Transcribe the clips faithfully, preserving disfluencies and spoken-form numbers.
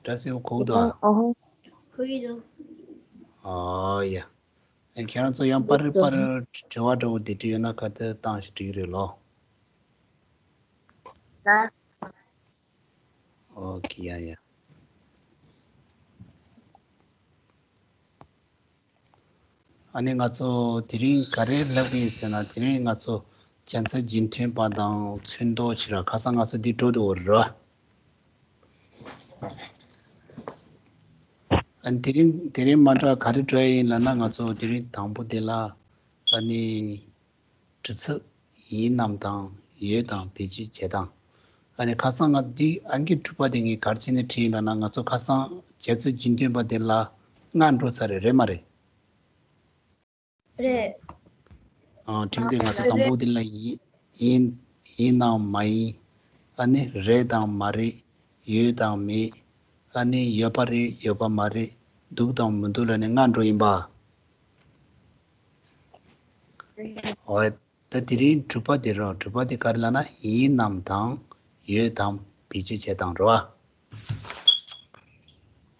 སྒྲ་གསལ་པོ་གོ་གི་འདུག་ཨ། ཨོ་ཧོ། གོ་གི་འདུག་ཨོ་ཡ། ཨ་ཁྱེད་རང་ཚོ་ཡང་པར་པར་དྲི་བ་འདྲ་བོ་དེ་འདྲ་ཡོད་ན་ཁ་གཏད་བཏང་ཞིག་འགྲིག་གི་རེད་ལོ། ཨོ་ཁེ་ཡ་ཡ། ཨ་ནི་ང་ཚོ་དེ་རིང་ག་རེ་ལབ་ཀྱི་ཡིན་ཟེར་ན། དེ་རིང་ང་ཚོ་བྱ་ཚིག་རྒྱུན་མཐུད་པ་དང་ཚོན་མདོག་བྱས་ར། ཁ་སང་ང་ཚོ་འདི་འགྲོ་འདུག་ར། ཨ་ནི་དེ་རིང་དེ་རིང་མ་འདྲ་ག་རེ་འགྲོ་ཡ་ཡིན་ལབ་ན། ང་ཚོ་དེ་རིང་དང་པོ་དེ་ལ་ཨ་ནི་དྲི་ཚིག་ཡིན་ནམ་དང་ཡོད་དམ་བེད་སྤྱོད་བྱེད་སྟངས། ཨ་ནི་ཁ་སང་ང་འདི་ཨང་ཀི་དྲུག་པ་དེ་ངས་ག་རེ་བྱས་ནས་བྲིས་ཡིན་ལབ་ན། ང་ཚོ་ཁ་སང་བྱ་ཚིག་རྒྱུན་མཐུད་པ་དེ་ལ་ལྔ་འགྲོ་ཚར་རེད། རེད་མ་རེད། རེད། ཨ་དྲིས་དེ་ང་ཚོ་དང་པོ་དེ་ལ་ཡིན་ཡིན་ཡིན་དང་མ་ཡིན། ཨ་ནི་རེད་དང་མ་རེད། ཡོད་དང་མེད། ཨ་ནི་ཡོད་པ་རེད། ཡོད་པ་མ་རེད། འདུག་དང་མི་འདུག་ལབ་ནས་ལྔ་འགྲོ་ཡིན་པ། འོ། ད་དེ་རིང་དྲུག་པ་དེ་རོ། དྲུག་པ་དེ་ག་རེ་ལབ་ན། ཡིན་ནམ་དང་ཡོད་དམ་བེད་སྤྱོད་བྱེད་སྟངས་རོ། ཨ།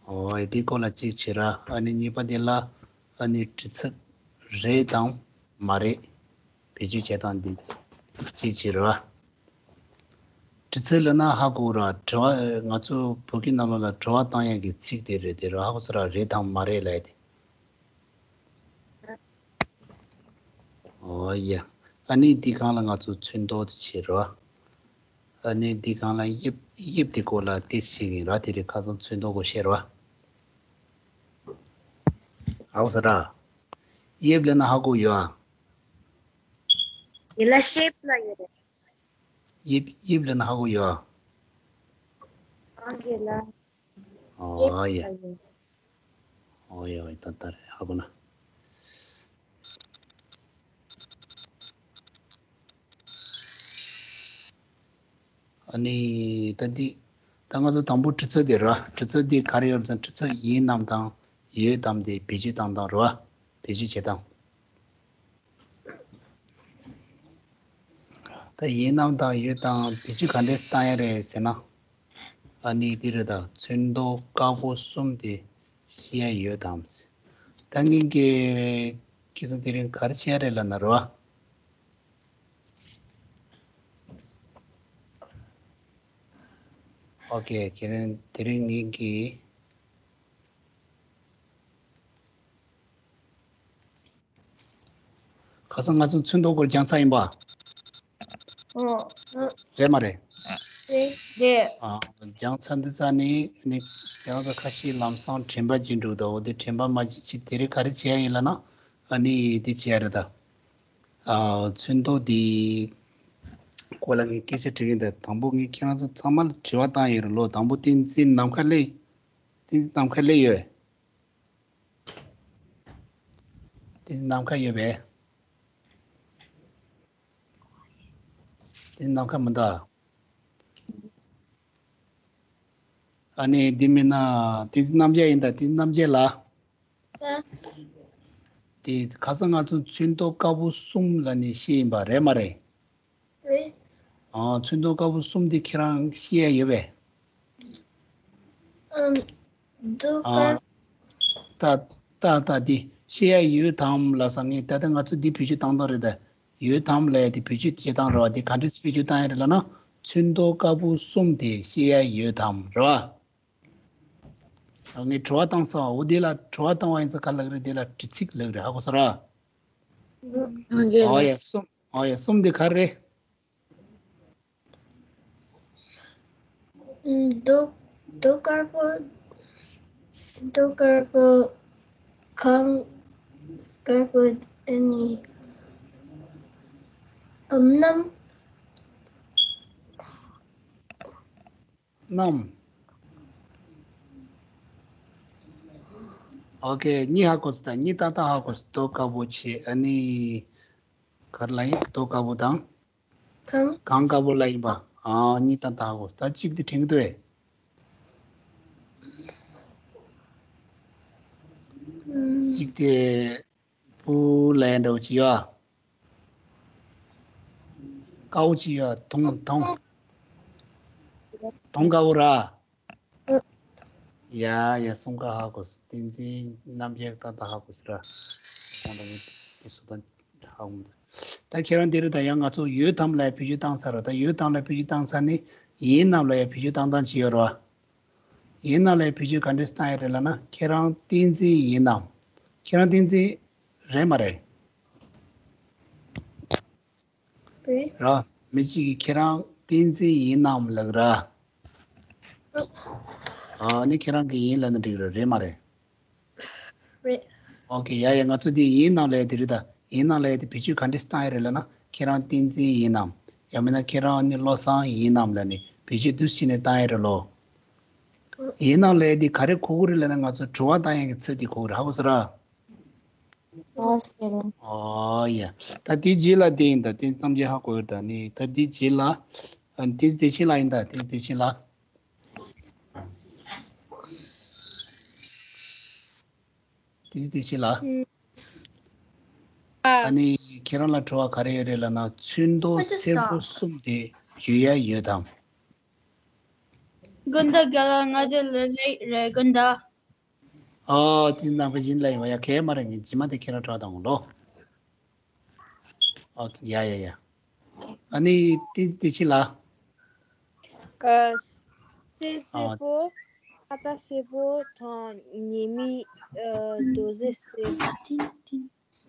འོ་དེའི་སྐོར་ལ་གཅིག་བྱས་ར། ཨ་ནི་གཉིས་པ་དེ་ལ་ཨ་ནི་དྲི་ཚིག་རེད་དང་མ་རེད་བེད་སྤྱོད་བྱེད་སྟངས་འདི་གཅིག་བྱས་ར། དྲི་ཚིག་ལབ་ན་ཧ་གོ་ར། དྲི་བ། ང་ཚོ་བོད་སྐད་ནང་ལོགས་ལ་དྲི་བ་བཏང་ཡག་གི་ཚིག་དེ་རེད། དེ་ར་ཧ་གོ་སོང་ར། རེད་དང་མ་རེད་ལབ་ཡ་དེ། ཨོ་ཡ། ཨ་ནི་འདི་སྒང་ལ་ང་ཚོ་ཚོན་མདོག་དེ་བྱེད་རོགས། ཨ་ནི་འདི་སྒང་ལ་དབྱིབས་དབྱིབས་དེ་སྐོར་ལ་ཏོག་ཙམ་བཤད་ཀྱི་ཡིན་ར། དེ་རིང་ཁ་སང་ཚོན་མདོག་སྐོར་བཤད་རོགས། ཨའོ་ས་ར། དབྱིབས་ལབ་ན་ཧ་གོ་ཡོད་ཨ། དེ་ལ་ཤེབ་ལབ་ཡོད་རེད། དབྱིབས་དབྱིབས་ལབ་ན་ཧ་གོ་ཡོད་ཨ། ཨང་ཀི་ལ། ཨོ་ཡ། ཨོ་ཡ་ཨོ་ཡ། ད་ད་རེད་ཧ་གོ་ན། ཨ་ནི་ད་འདི་ད་ང་ཚོ་དང་པོ་དྲི་ཚིག་དེ་ར། དྲི་ཚིག་འདི་ག་རེ་ཡོད་ཟེར་ན། དྲི་ཚིག་ཡིན་ནམ་དང་ཡོད་དམ་དེ་བེད་སྤྱོད་བཏང་སྟངས་ར། བེད་སྤྱོད་བྱེད་སྟངས། ད་ཡིན་ནམ་དང་ཡོད་དམ་བེད་སྤྱོད་ག་འདྲས་བཏང་ཡ་རེད་ཟེར་ན། ཨ་ནི་འདི་རེད། ད་ཚོན་མདོག་དཀར་པོ་གསུམ་དེ་ཤེས་ཡ་ཡོད་དམ། ད་ངེད་ཀྱིས་ཁྱེད་ཚོ་དེ་རིང་ག་རེ་བྱེད་ཡ་རེད་ལབ་ན་རོ། ཨོ་ཁེ། ཁྱེད་རང་དེ་རིང་ངེད་ཀྱིས། ཁ་སང་ང་ཚོ་ཚོན་མདོག་སྐོར་སྦྱངས་ཚར་ཡིན་པ། ཨོ། རེད་མ་རེད། རེད་རེད། ཨ། སྦྱངས་ཚར་འདི་ཚར་ནི་ནི་ཡང་ད་ཁ་ཤས་ལམ་སང་དྲན་པ་བརྗེད་འགྲོ་འདུག་འོ་དེ་དྲན་པ་མ་བརྗེད་ཆེད་དེ་རིང་ག་རེ་བྱེད་ཡ་ཡིན་ལབ་ན། ཨ་ནི་དེ་བྱེད་ཡ་རེད་ད། ཨ། ཚོན་མདོག་འདི་སྐོར་ལ་ངས་སྐད་ཆ་དྲི་གི་ཡིན་ད། དང་པོ་ངས་ཁྱེད་རང་ཚོ་ཚང་མ་ལ་དྲི་བ་བཏང་ཡོད་རེད་ལོ། དང་པོ་བསྟན་འཛིན་ནམ་མཁའ་སླེབས། བསྟན་འཛིན་ནམ་མཁའ་སླེབས་ཡོད། བསྟན་འཛིན་ནམ་མཁའ་ཡོད་པས། བསྟན་འཛིན་ནམ་མཁའ་མི་འདུག་ཨ་ནི་འདི་མིན་ན་བསྟན་འཛིན་རྣམ་རྒྱལ་ཡིན་ད། བསྟན་འཛིན་རྣམ་རྒྱལ་ལགས། ཨ། དེ་ཁ་སང་ང་ཚོ་ཚོན་མདོག་དཀར་པོ་གསུམ་ལབ་ནས་བཤད་ཡིན་པ་རེད་མ་རེད། རེད། ཨ། ཚོན་མདོག་དཀར་པོ་གསུམ་དེ་ཁྱེད་རང་ཤེས་ཡ་ཡོད་པས། ཨམ། མདོག་ཨ། དཀར། ད་ད་ད་དེ་ཤེས་ཡ་ཡོད་དམ་ལབ་ས། ངས་ད་ལྟ་ང་ཚོ་འདི་བེད་སྤྱོད་བཏང་སྟངས་རེད་ད། ཡོད་དམ་ལབ་ཡ་དེ་བེད་སྤྱོད་བྱེད་སྟངས་རེད་བ། དེ་ག་འདྲས་བེད་སྤྱོད་བཏང་ཡ་རེད་ལབ་ན། ཚོན་མདོག་དཀར་པོ་གསུམ་དེ་ཤེས་ཡ་ཡོད་དམ་རེད་བ། ངས་དྲི་བ་བཏང་སོང་། འོ་དེ་ལ་དྲི་བ་བཏང་བ་ཡིན་ཙང་ག་ལབ་རེད། དེ་ལ་དྲི་ཚིག་ལབ་རེད། ཧ་གོ་སོང་ར། ཨོ་ཡ་གསུམ། ཨོ་ཡ་གསུམ་དེ་ག་རེ་རེད། མདོག་མདོག་དཀར་པོ། མདོག་དཀར་པོ། གངས་དཀར་པོ། ཨ་ནི་ཨམ། གནམ། གནམ། ཨོ་ཁེ། གཉིས་ཧ་གོ་སོང་ད། གཉིས་ཏག་ཏག་ཧ་གོ་སོང་། མདོག་དཀར་པོ་བྱས། ཨ་ནི་ག་རེ་ལབ་ཡིན། མདོག་དཀར་པོ་དང་། གངས། གངས་དཀར་པོ་ལབ་ཡིན་པ། ཨ། གཉིས་ཏག་ཏག་ཧ་གོ་སོང་། ད་གཅིག་དེ་དྲན་གྱི་འདུག་གས། ཨམ། གཅིག་དེ་སྤུ་ལ་ཡ་འདྲ་བོ་ཅིག་ཡོད་ཨ། དཀར་པོ་ཅིག་ཡོད་ཨ། དུང་དུང་། དུང་དཀར་པོ་ར། ཨ། ཡ་ཡ་གསུང་ཀ་ཧ་གོ་སོང་། བསྟན་འཛིན་རྣམ་རྒྱལ་ཏག་ཏག་ཧ་གོ་སོང་ར། ཁོང་རང་གི་སུ་དང་ཧ་གོ་མི་འདུག་ད་ཁྱེད་རང་འདིར་ད་ཡང་ང་ཚོ་ཡོད་དམ་ལ་བེད་སྤྱོད་བཏང་ཚར་ར། ད་ཡོད་དམ་ལ་བེད་སྤྱོད་བཏང་ཚར་ནས་ཡིན་ནམ་ལ་ཡང་བེད་སྤྱོད་བཏང་སྟངས་ཅིག་ཡོད་ར། ཡིན་ནམ་ལ་ཡང་བེད་སྤྱོད་ག་འདྲས་བཏང་ཡ་རེད་ལབ་ན། ཁྱེད་རང་བསྟན་འཛིན་ཡིན་ནམ། ཁྱེད་རང་བསྟན་འཛིན་རེད་མ་རེད། རེད། ར། མི་གཅིག་གིས་ཁྱེད་རང་བསྟན་འཛིན་ཡིན་ནམ་ལབ་ར། ཨ་ནི་ཁྱེད་རང་གིས་ཡིན་ལབ་ན་འགྲིག་ར། རེད་མ་རེད། རེད། ཨོ་ཁེ། ཡ་ཡ། ང་ཚོ་འདི་ཡིན་ནམ་ལབ་ཡ་དེ་རེད་ད། ཡིན་ནམ་ལབ་ཡ་དེ་བེད་སྤྱོད་ག་འདྲས་བཏང་ཡ་རེད་ལབ་ན། ཁྱེད་རང་བསྟན་འཛིན་ཡིན་ནམ། ཡང་མིན་ན་ཁྱེད་རང་ནི་བློ་བཟང་ཡིན་ནམ་ལབ་ནས་བེད་སྤྱོད་འདི་བྱས་ནས་བཏང་ཡ་རེད་ལོ། ཡིན་ནམ་ལབ་ཡ་དེ་ག་རེ་གོ་གི་རེད་ལབ་ན། ང་ཚོ་དྲི་བ་བཏང་ཡ་གི་ཚུལ་དེ་གོ་གི་རེད། ཧ་གོ་སོང་ར། ཨོ་ཡ། ད་དེའི་རྗེས་ལ་དེ་ཡིན་ད། དེ་རྣམ་རྒྱལ་ཧ་གོ་ཡོད་ད། ནི་ད་དེའི་རྗེས་ལ། ཨ། དེ་དེ་ཕྱིན་ལ་ཡིན་ད། དེ་དེ་ཕྱིན་ལ། དེ་དེ་ཕྱིན་ལ། ཨ་ནི་ཁྱེད་རང་ལ་དྲི་བ་ག་རེ་ཡོད་རེད་ལབ་ན། ཚོན་མདོག་སེར་པོ་གསུམ་དེ་བརྗོད་ཡ་ཡོད་དམ། དགོན་བདག་རྒན་ལགས། ང་དེ་ལས་ལེགས་རེད་དགོན་བདག་ཨ། དེ་ནང་པའི་ཡིན་ལ་ཡིན་པ་ཡ་གས་མ་རེད། ངས་རྗེས་མ་དེ་ཁྱེད་རང་དྲི་བ་བཏང་ལོ། ཨོ་ཡ་ཡ་ཡ། ཨ་ནི་དེ་དེ་ཕྱིན་ལ། ཨ། གསེར་སེར་པོ། ཁ་དར་སེར་པོ་དང་ཉི་མའི། ཨ། རྡོ་རྗེ་སེར།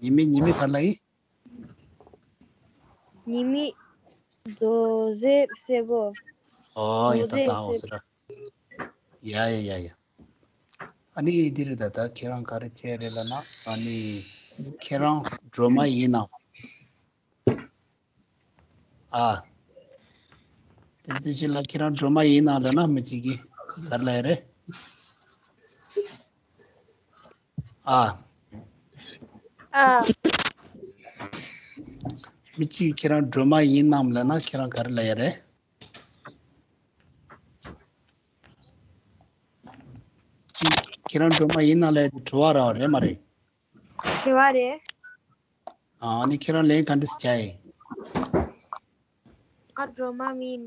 ཉི་མའི་ཉི་མའི་བར་ལ་ཡིན། ཉི་མའི་རྡོ་རྗེ་སེར་པོ། ཨོ་ཡ། རྡོ་ད་རྗེ་ད་འོ་སེར་ཟེར་ར། ཡ་ཡ་ཡ་ཡ། ཨ་ནི་འདི་རེད་ད། ད་ཁྱེད་རང་ག་རེ་བྱས་རེད་ལབ་ན། ཨ་ནི་ཁྱེད་རང་སྒྲོལ་མ་ཡིན་ནམ། ཨ། དེ་དེ་ཕྱིན་ལ་ཁྱེད་རང་སྒྲོལ་མ་ཡིན་ནམ་ལབ་ན། མི་གཅིག་གིས་ག་རེ་ལབ་ཡ་རེད། ཨ། ཨ། མི་གཅིག་ཁྱེད་རང་སྒྲོལ་མ་ཡིན་ནམ་ལབ་ན། ཁྱེད་རང་ག་རེ་ལབ་ཡ་རེད། ཁྱེད་རང་སྒྲོལ་མ་ཡིན་ནམ་ལབ་ཡ་དེ་དྲི་བ་ར་རེད་མ་རེད། དྲི་བ་རེད། ཨ་ནི་ཁྱེད་རང་ལན་ག་འདྲས་བྱ་ཡི། ང་སྒྲོལ་མ་མིན།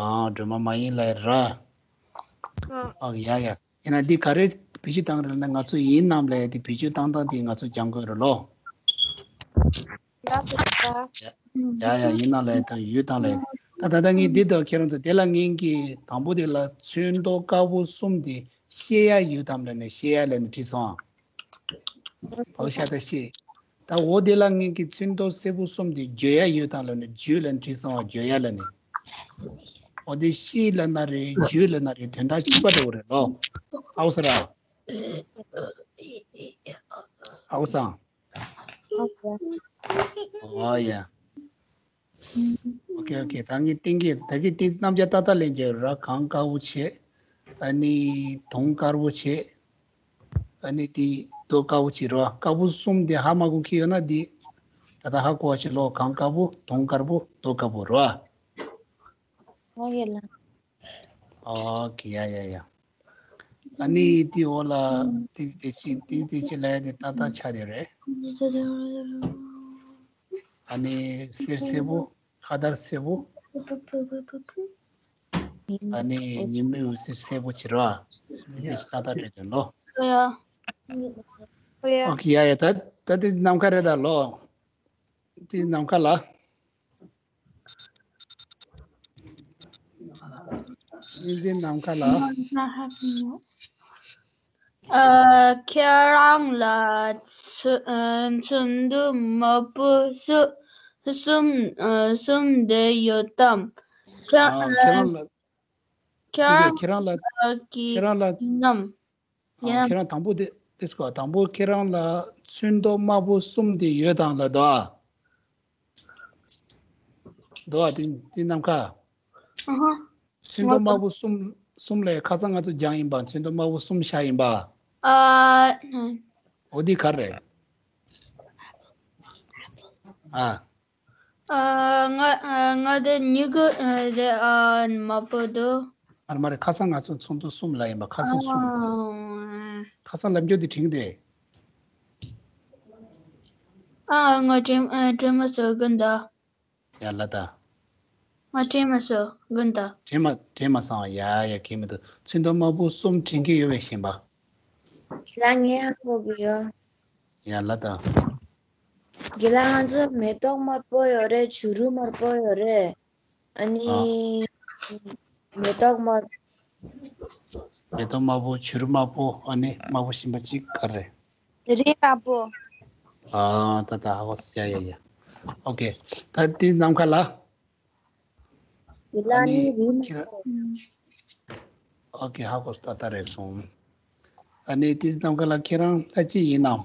ཨ། སྒྲོལ་མ་མ་ཡིན་ལབ་ཡ་ར། ཨ། ཨ་ཡ་ཡ། ཡིན་ན་འདི་ག་རེ་བེད་སྤྱོད་བཏང་རེད་ན། ང་ཚོ་ཡིན་ནམ་ལབ་ཡ་དེ་བེད་སྤྱོད་བཏང་སྟངས་དེ་ང་ཚོ་སྦྱང་དགོས་རེད་ལོ། ཡ་ཡ་ཡ། ཡིན་ནམ་ལབ་ཡ་དང་ཡོད་དམ་ལབ་ཡ། ད་ད་ལྟ་ངས་འདི་དང་ཁྱེད་རང་ཚོ་དེ་ལ་ངས་ཀྱི་དང་པོ་དེ་ལ་ཚོན་མདོག་དཀར་པོ་གསུམ་དེ་ཤེས་ཡ་ཡོད་དམ་ལབ་ནས། ཤེས་ཡ་ལབ་ནས་དྲིས་སོང་། བག་ཤ་དང་ཤེས། ད་འོ་དེ་ལ་ངས་ཀྱི་ཚོན་མདོག་སེར་པོ་གསུམ་དེ་བརྗོད་ཡ་ཡོད་དམ་ལབ་ནས། བརྗོད་ལབ་ནས་དྲིས་སོང་བ། བརྗོད་ཡ་ལབ་ནས། འོ་དེ་ཤེས་ལབ་ན་རེད། བརྗོད་ལབ་ན་རེད། དོན་དག་གཅིག་པ་འདྲ་བོ་རེད་ལོ། ཨའོ་ས་ར། ཨའོ་སང་། ཨོ་ཡ། ཨོ་ཁེ་ཨོ་ཁེ། ད་ངས་གཏན་འཁེལ། ད་གི་དེ་རྣམ་བྱ་ཏག་ཏག་ལེན་རྒྱུ་ར། གངས་དཀར་པོ་བྱས། ཨ་ནི་དུང་དཀར་པོ་བྱས། ཨ་ནི་དེ་རྡོ་དཀར་པོ་བྱས་ར། དཀར་པོ་གསུམ་དེ་ཧ་མ་གོ་མཁན་ཡོད་ན་དེ་ད་ལྟ་ཧ་གོ་བ་བྱེད་ལོ། གངས་དཀར་པོ། དུང་དཀར་པོ། རྡོ་དཀར་པོ་ར། ཨོ་ཡ་ལ། ཨོ་ཁེ། ཡ་ཡ་ཡ། ཨ་ནི་དེ་འོག་ལ་དེ་དེ་ཕྱིན་དེ་དེ་ཕྱིན་ལ་ཡ་དེ་ཏག་ཏག་ཆགས་བསྡད་རེད། ཨ་ནི་གསེར་སེར་པོ། ཁ་དར་སེར་པོ། ཨ་ནི་ཉི་མའི་འོད་ཟེར་སེར་པོ་བྱེད་རོགས། འདི་ས་ད་བྲིས་དོན་ལོ། ཨོ་ཡ། ཨོ་ཡ། ཨོ་ཁེ། ཡ་ཡ། ད་ད་འདི་ནམ་མཁའ་རེད་ད་ལོ། འདི་ནམ་མཁའ་ལ། འདི་ནམ་མཁའ་ལ། ཨ། ཁྱེད་རང་ལ་ཚོ་ཨ་ཚོན་མདོག་དམར་པོ་སུ་གསུམ་ཨ་གསུམ་དེ་ཡོད་དམ། ཁྱེད་ཨ་ཁྱེད་རང་ལ། ཁྱེད་རང་ཁྱེད་རང་ལ། ཨ་གི་ཁྱེད་རང་ལ། ཡིན་ནམ། ཨ་ཡིན་ནམ། ཁྱེད་རང་དང་པོ་དེ་དེ་སྐོར། དང་པོ་ཁྱེད་རང་ལ་ཚོན་མདོག་དམར་པོ་གསུམ་དེ་ཡོད་དམ་ལབ་འདུག་ཨ། འདུག་ཨ། དེ་དེ་ནམ་མཁའ། ཨ་ཧ། ཚོན་མདོག་དམར་པོ་གསུམ་གསུམ་ལས་ཁ་སང་ང་ཚོ་སྦྱངས་ཡིན་པ། ཚོན་མདོག་དམར་པོ་གསུམ་བཞག་ཡིན་པ། ཨ། འོ་དེ་ག་རེ་རེད། ཨ། ཨ། ང་ཨ་ང་དེ་མྱི་གི་ཨ་དེ་ཨ་དམར་པོ་འདུག་མ་རེད་མ་རེད། ཁ་སང་ང་ཚོ་ཚོན་མདོག་གསུམ་ལབ་ཡིན་པ། ཁ་སང་གསུམ། ཨ། ཁ་སང་ལབ་རྒྱུ་དེ་དྲན་གི་འདུག་ཨ། ང་དྲན་ཨ་དྲན་མ་སོང་གི་འདུག་ཡ་ལ་ད། ང་དྲན་མ་སོང་། དགོངས་དག་དྲན་མ་དྲན་མ་སོང་། ཡ་ཡ། གལ་མི་འདུག་ཚོན་མདོག་དམར་པོ་གསུམ་དྲན་གྱི་ཡོད་པས་གཞན་པ། ལ་ངས་ཧ་གོ་གི་ཡོད། ཡ་ལ་ད། དགེ་ལགས། ང་ཚོ་མེ་ཏོག་དམར་པོ་ཡོད་རེད། བྱུ་རུ་དམར་པོ་ཡོད་རེད། ཨ་ནི། ཨ། མེ་ཏོག་དམར། མེ་ཏོག་དམར་པོ། བྱུ་རུ་དམར་པོ། ཨ་ནི་དམར་པོ་གཞན་པ་གཅིག་ག་རེ་རེད། རས་དམར་པོ། ཨ་ད་ད་ཧ་གོ་སོང་། ཡ་ཡ་ཡ། ཨོ་ཀེ། ད་དེ་ནམ་མཁའ་ལ། དེ་ལ་ཨ་ནི་ནི་རི་མ། ཁྱེད་རང་། ཨོ་ཀེ། ཧ་གོ་སོང་། ད་ད་རེད་སོང་། ཨ་ནི་དེ་ནམ་མཁའ་ལ་ཁྱེད་རང་ལྷ་ཅིག་ཡིན་ནམ།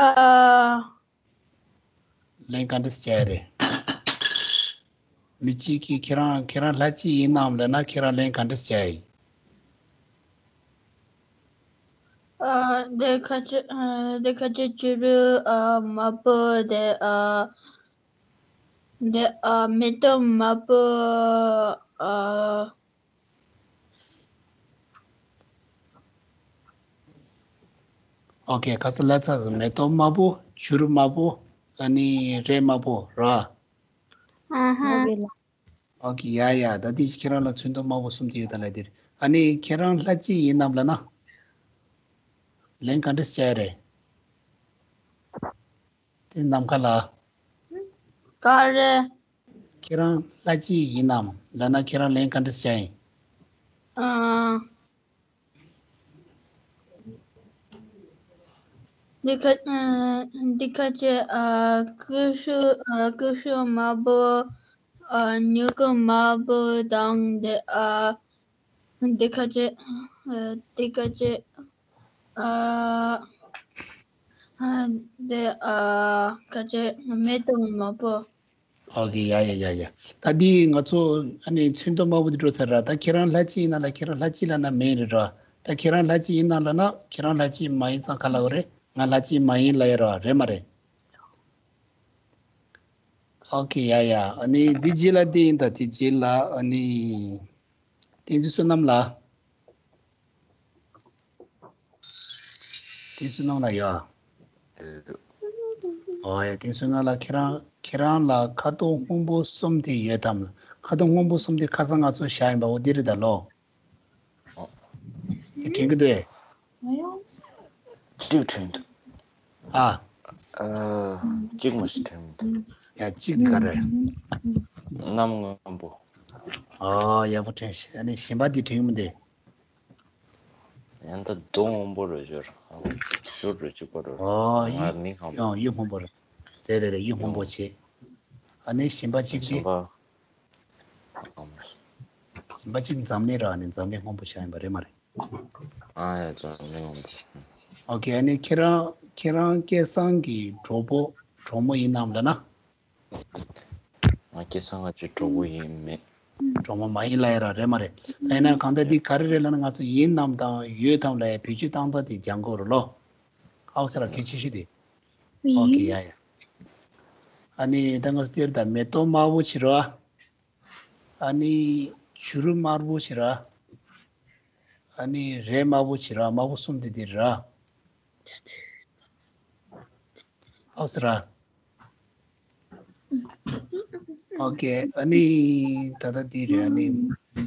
ཨ། ལན་ག་འདྲས་བྱས་རེད། མི་གཅིག་གིས་ཁྱེད་རང་ཁྱེད་རང་ལྷ་ཅིག་ཡིན་ནམ་ལབ་ན་ཁྱེད་རང་ལན་ག་འདྲས་བྱས་ཡིན། ཨ། དེ་ཁ་ཆེ། ཨ། དེ་ཁ་ཆེ་བྱུ་རུ། ཨ། དམར་པོ་དེ། ཨ། དེ། ཨ། མེ་ཏོག་དམར་པོ། ཨ། ཨོ་ཀེ། ཁ་སང་ལབ་ཚར་སོང་། མེ་ཏོག་དམར་པོ། བྱུ་རུ་དམར་པོ། ཨ་ནི་རས་དམར་པོ་ར། ཨ་ཧ། ཨོ་ཀེ་ལགས། ཨོ་ཀེ། ཡ་ཡ། ད་དེ་ཁྱེད་རང་ལ་ཚོན་མདོག་དམར་པོ་གསུམ་དེ་ཡོད་ད་ལབ་དེ་རེད། ཨ་ནི་ཁྱེད་རང་ལྷ་ཅིག་ཡིན་ནམ་ལབ་ན། ལན་ག་འདྲས་བྱས་རེད། དེ་ནམ་མཁའ་ལ། ག་རེ། ཁྱེད་རང་ལྷ་ཅིག་ཡིན་ནམ་ལབ་ན་ཁྱེད་རང་ལན་ག་འདྲས་བྱས་ཡིན། ཨ། འདི་ཁ། ཨ། འདི་ཁ་ཆེ། ཨ། ཀུ་ཤུ། ཨ། ཀུ་ཤུ་དམར་པོ། ཨ། མྱུ་གུ་དམར་པོ་དང་དེ། ཨ། འདི་ཁ་ཆེ། ཨ། འདི་ཁ་ཆེ། ཨ། ཨ། འདི། ཨ། ཁ་ཆེ་མེ་ཏོག་དམར་པོ། ཨོ་ཀེ། ཡ་ཡ་ཡ་ཡ། ད་འདི་ང་ཚོ་ཨ་ནི་ཚོན་མདོག་དམར་པོ་འདི་འགྲོ་ཚར་ར། ད་ཁྱེད་རང་ལྷ་ཅིག་ཡིན་ན་ལ་ཁྱེད་རང་ལྷ་ཅིག་ལབ་ན་མེད་རེད་ར། ད་ཁྱེད་རང་ལྷ་ཅིག་ཡིན་ན་ལབ་ན་ཁྱེད་རང་ལྷ་ཅིག་མ་ཡིན་ཙང་ག་ལབ་དགོས་རེད། ང་ལྷ་ཅིག་མ་ཡིན་ལབ་ཡ་ར། རེད་མ་རེད། ཨོ་ཀེ། ཡ་ཡ། ཨ་ནི་འདི་རྗེས་ལ་འདི་ཡིན། ད་འདི་རྗེས་ལ་ཨ་ནི་བསྟན་འཛིན་བསོད་ནམས་ལགས། བསྟན་འཛིན་བསོད་ནམས་ལགས་ཡོད་ཨ། ཨོ་ཡ། བསྟན་འཛིན་བསོད་ནམས་ལགས། ཁྱེད་རང་ཁྱེད་རང་ལ་ཁ་དོག་སྔོན་པོ་གསུམ་དེ་ཡོད་དམ། ཁ་དོག་སྔོན་པོ་གསུམ་དེ་ཁ་སང་ང་ཚོ་བཞག་ཡིན་པ། འོ་འདི་རེད་ད་ལོ། དེ་དྲན་གྱི་འདུག་གཅིག་དྲན་འདུག་ཨ། ཨ། གཅིག་མ་ཞིག་དྲན་མི་འདུག་ཡ། གཅིག་དེ་ག་རེ། གནམ་སྔོན་པོ། ཨ། ཡག་པོ་དྲན་ཤག་ཨ་ནི་གཞན་པ་འདི་དྲན་གྱི་མི་འདུག་ཡང་ད་རྡོ་སྔོན་པོ་རེད་ཤག་ཞོར་རེ་གཅིག་པ་རེད། ཨ། ང་གཡུ་མིང་ཧ་གོ་ཡང་གཡུ་སྔོན་པོ་རེད། རེད་རེད་རེད། གཡུ་སྔོན་པོ་བྱས། ཨ་ནི་གཞན་པ་གཅིག་དེ། གཞན་པ། གཞན་པ་གཅིག་འཛམ་གླིང་ར། ཨ་ནི་འཛམ་གླིང་སྔོན་པོ་ཤར་ཡིན་པ་རེད་མ་རེད། ཨ་ཡ། འཛམ་གླིང་སྔོན་པོ། ཨོ་ཀེ། ཨ་ནི་ཁྱེད་རང་ཁྱེད་རང་སྐལ་བཟང་གི་གྲོགས་པོ་གྲོགས་མོ་ཡིན་ནམ་ལབ་ན། ང་སྐལ་བཟང་ང་ཚོའི་གྲོགས་པོ་ཡིན་མེད། གྲོགས་མོ་མ་ཡིན་ལབ་ཡ་ར། རེད་མ་རེད། ད་ཡིན་ན་གང་ལྟར་འདི་ག་རེ་རེད་ལབ་ན། ང་ཚོ་ཡིན་ནམ་དང་ཡོད་དམ་ལབ་ཡ་བེད་སྤྱོད་བཏང་སྟངས་དེ་སྦྱང་དགོས་རེད་ལོ། ཨའོ་ཟེར་ར། གལ་ཆེ་ཤོས་དེ། ཨོ་ཀེ། ཡ་ཡ། ཨ་ནི་ད་ང་ཚོ་དེར་ད་མེ་ཏོག་དམར་པོ་བྱེད་རོགས། ཨ་ནི་བྱུ་རུ་དམར་པོ་བྱེད་ར། ཨ་ནི་རས་དམར་པོ་བྱེད་ར། དམར་པོ་གསུམ་དེ་དེ་ར། ཨའོ་ཟེར་ར། ཨོ་ཀེ། ཨ་ནི་ད་ལྟ་འདི་རེད། ཨ་ནི་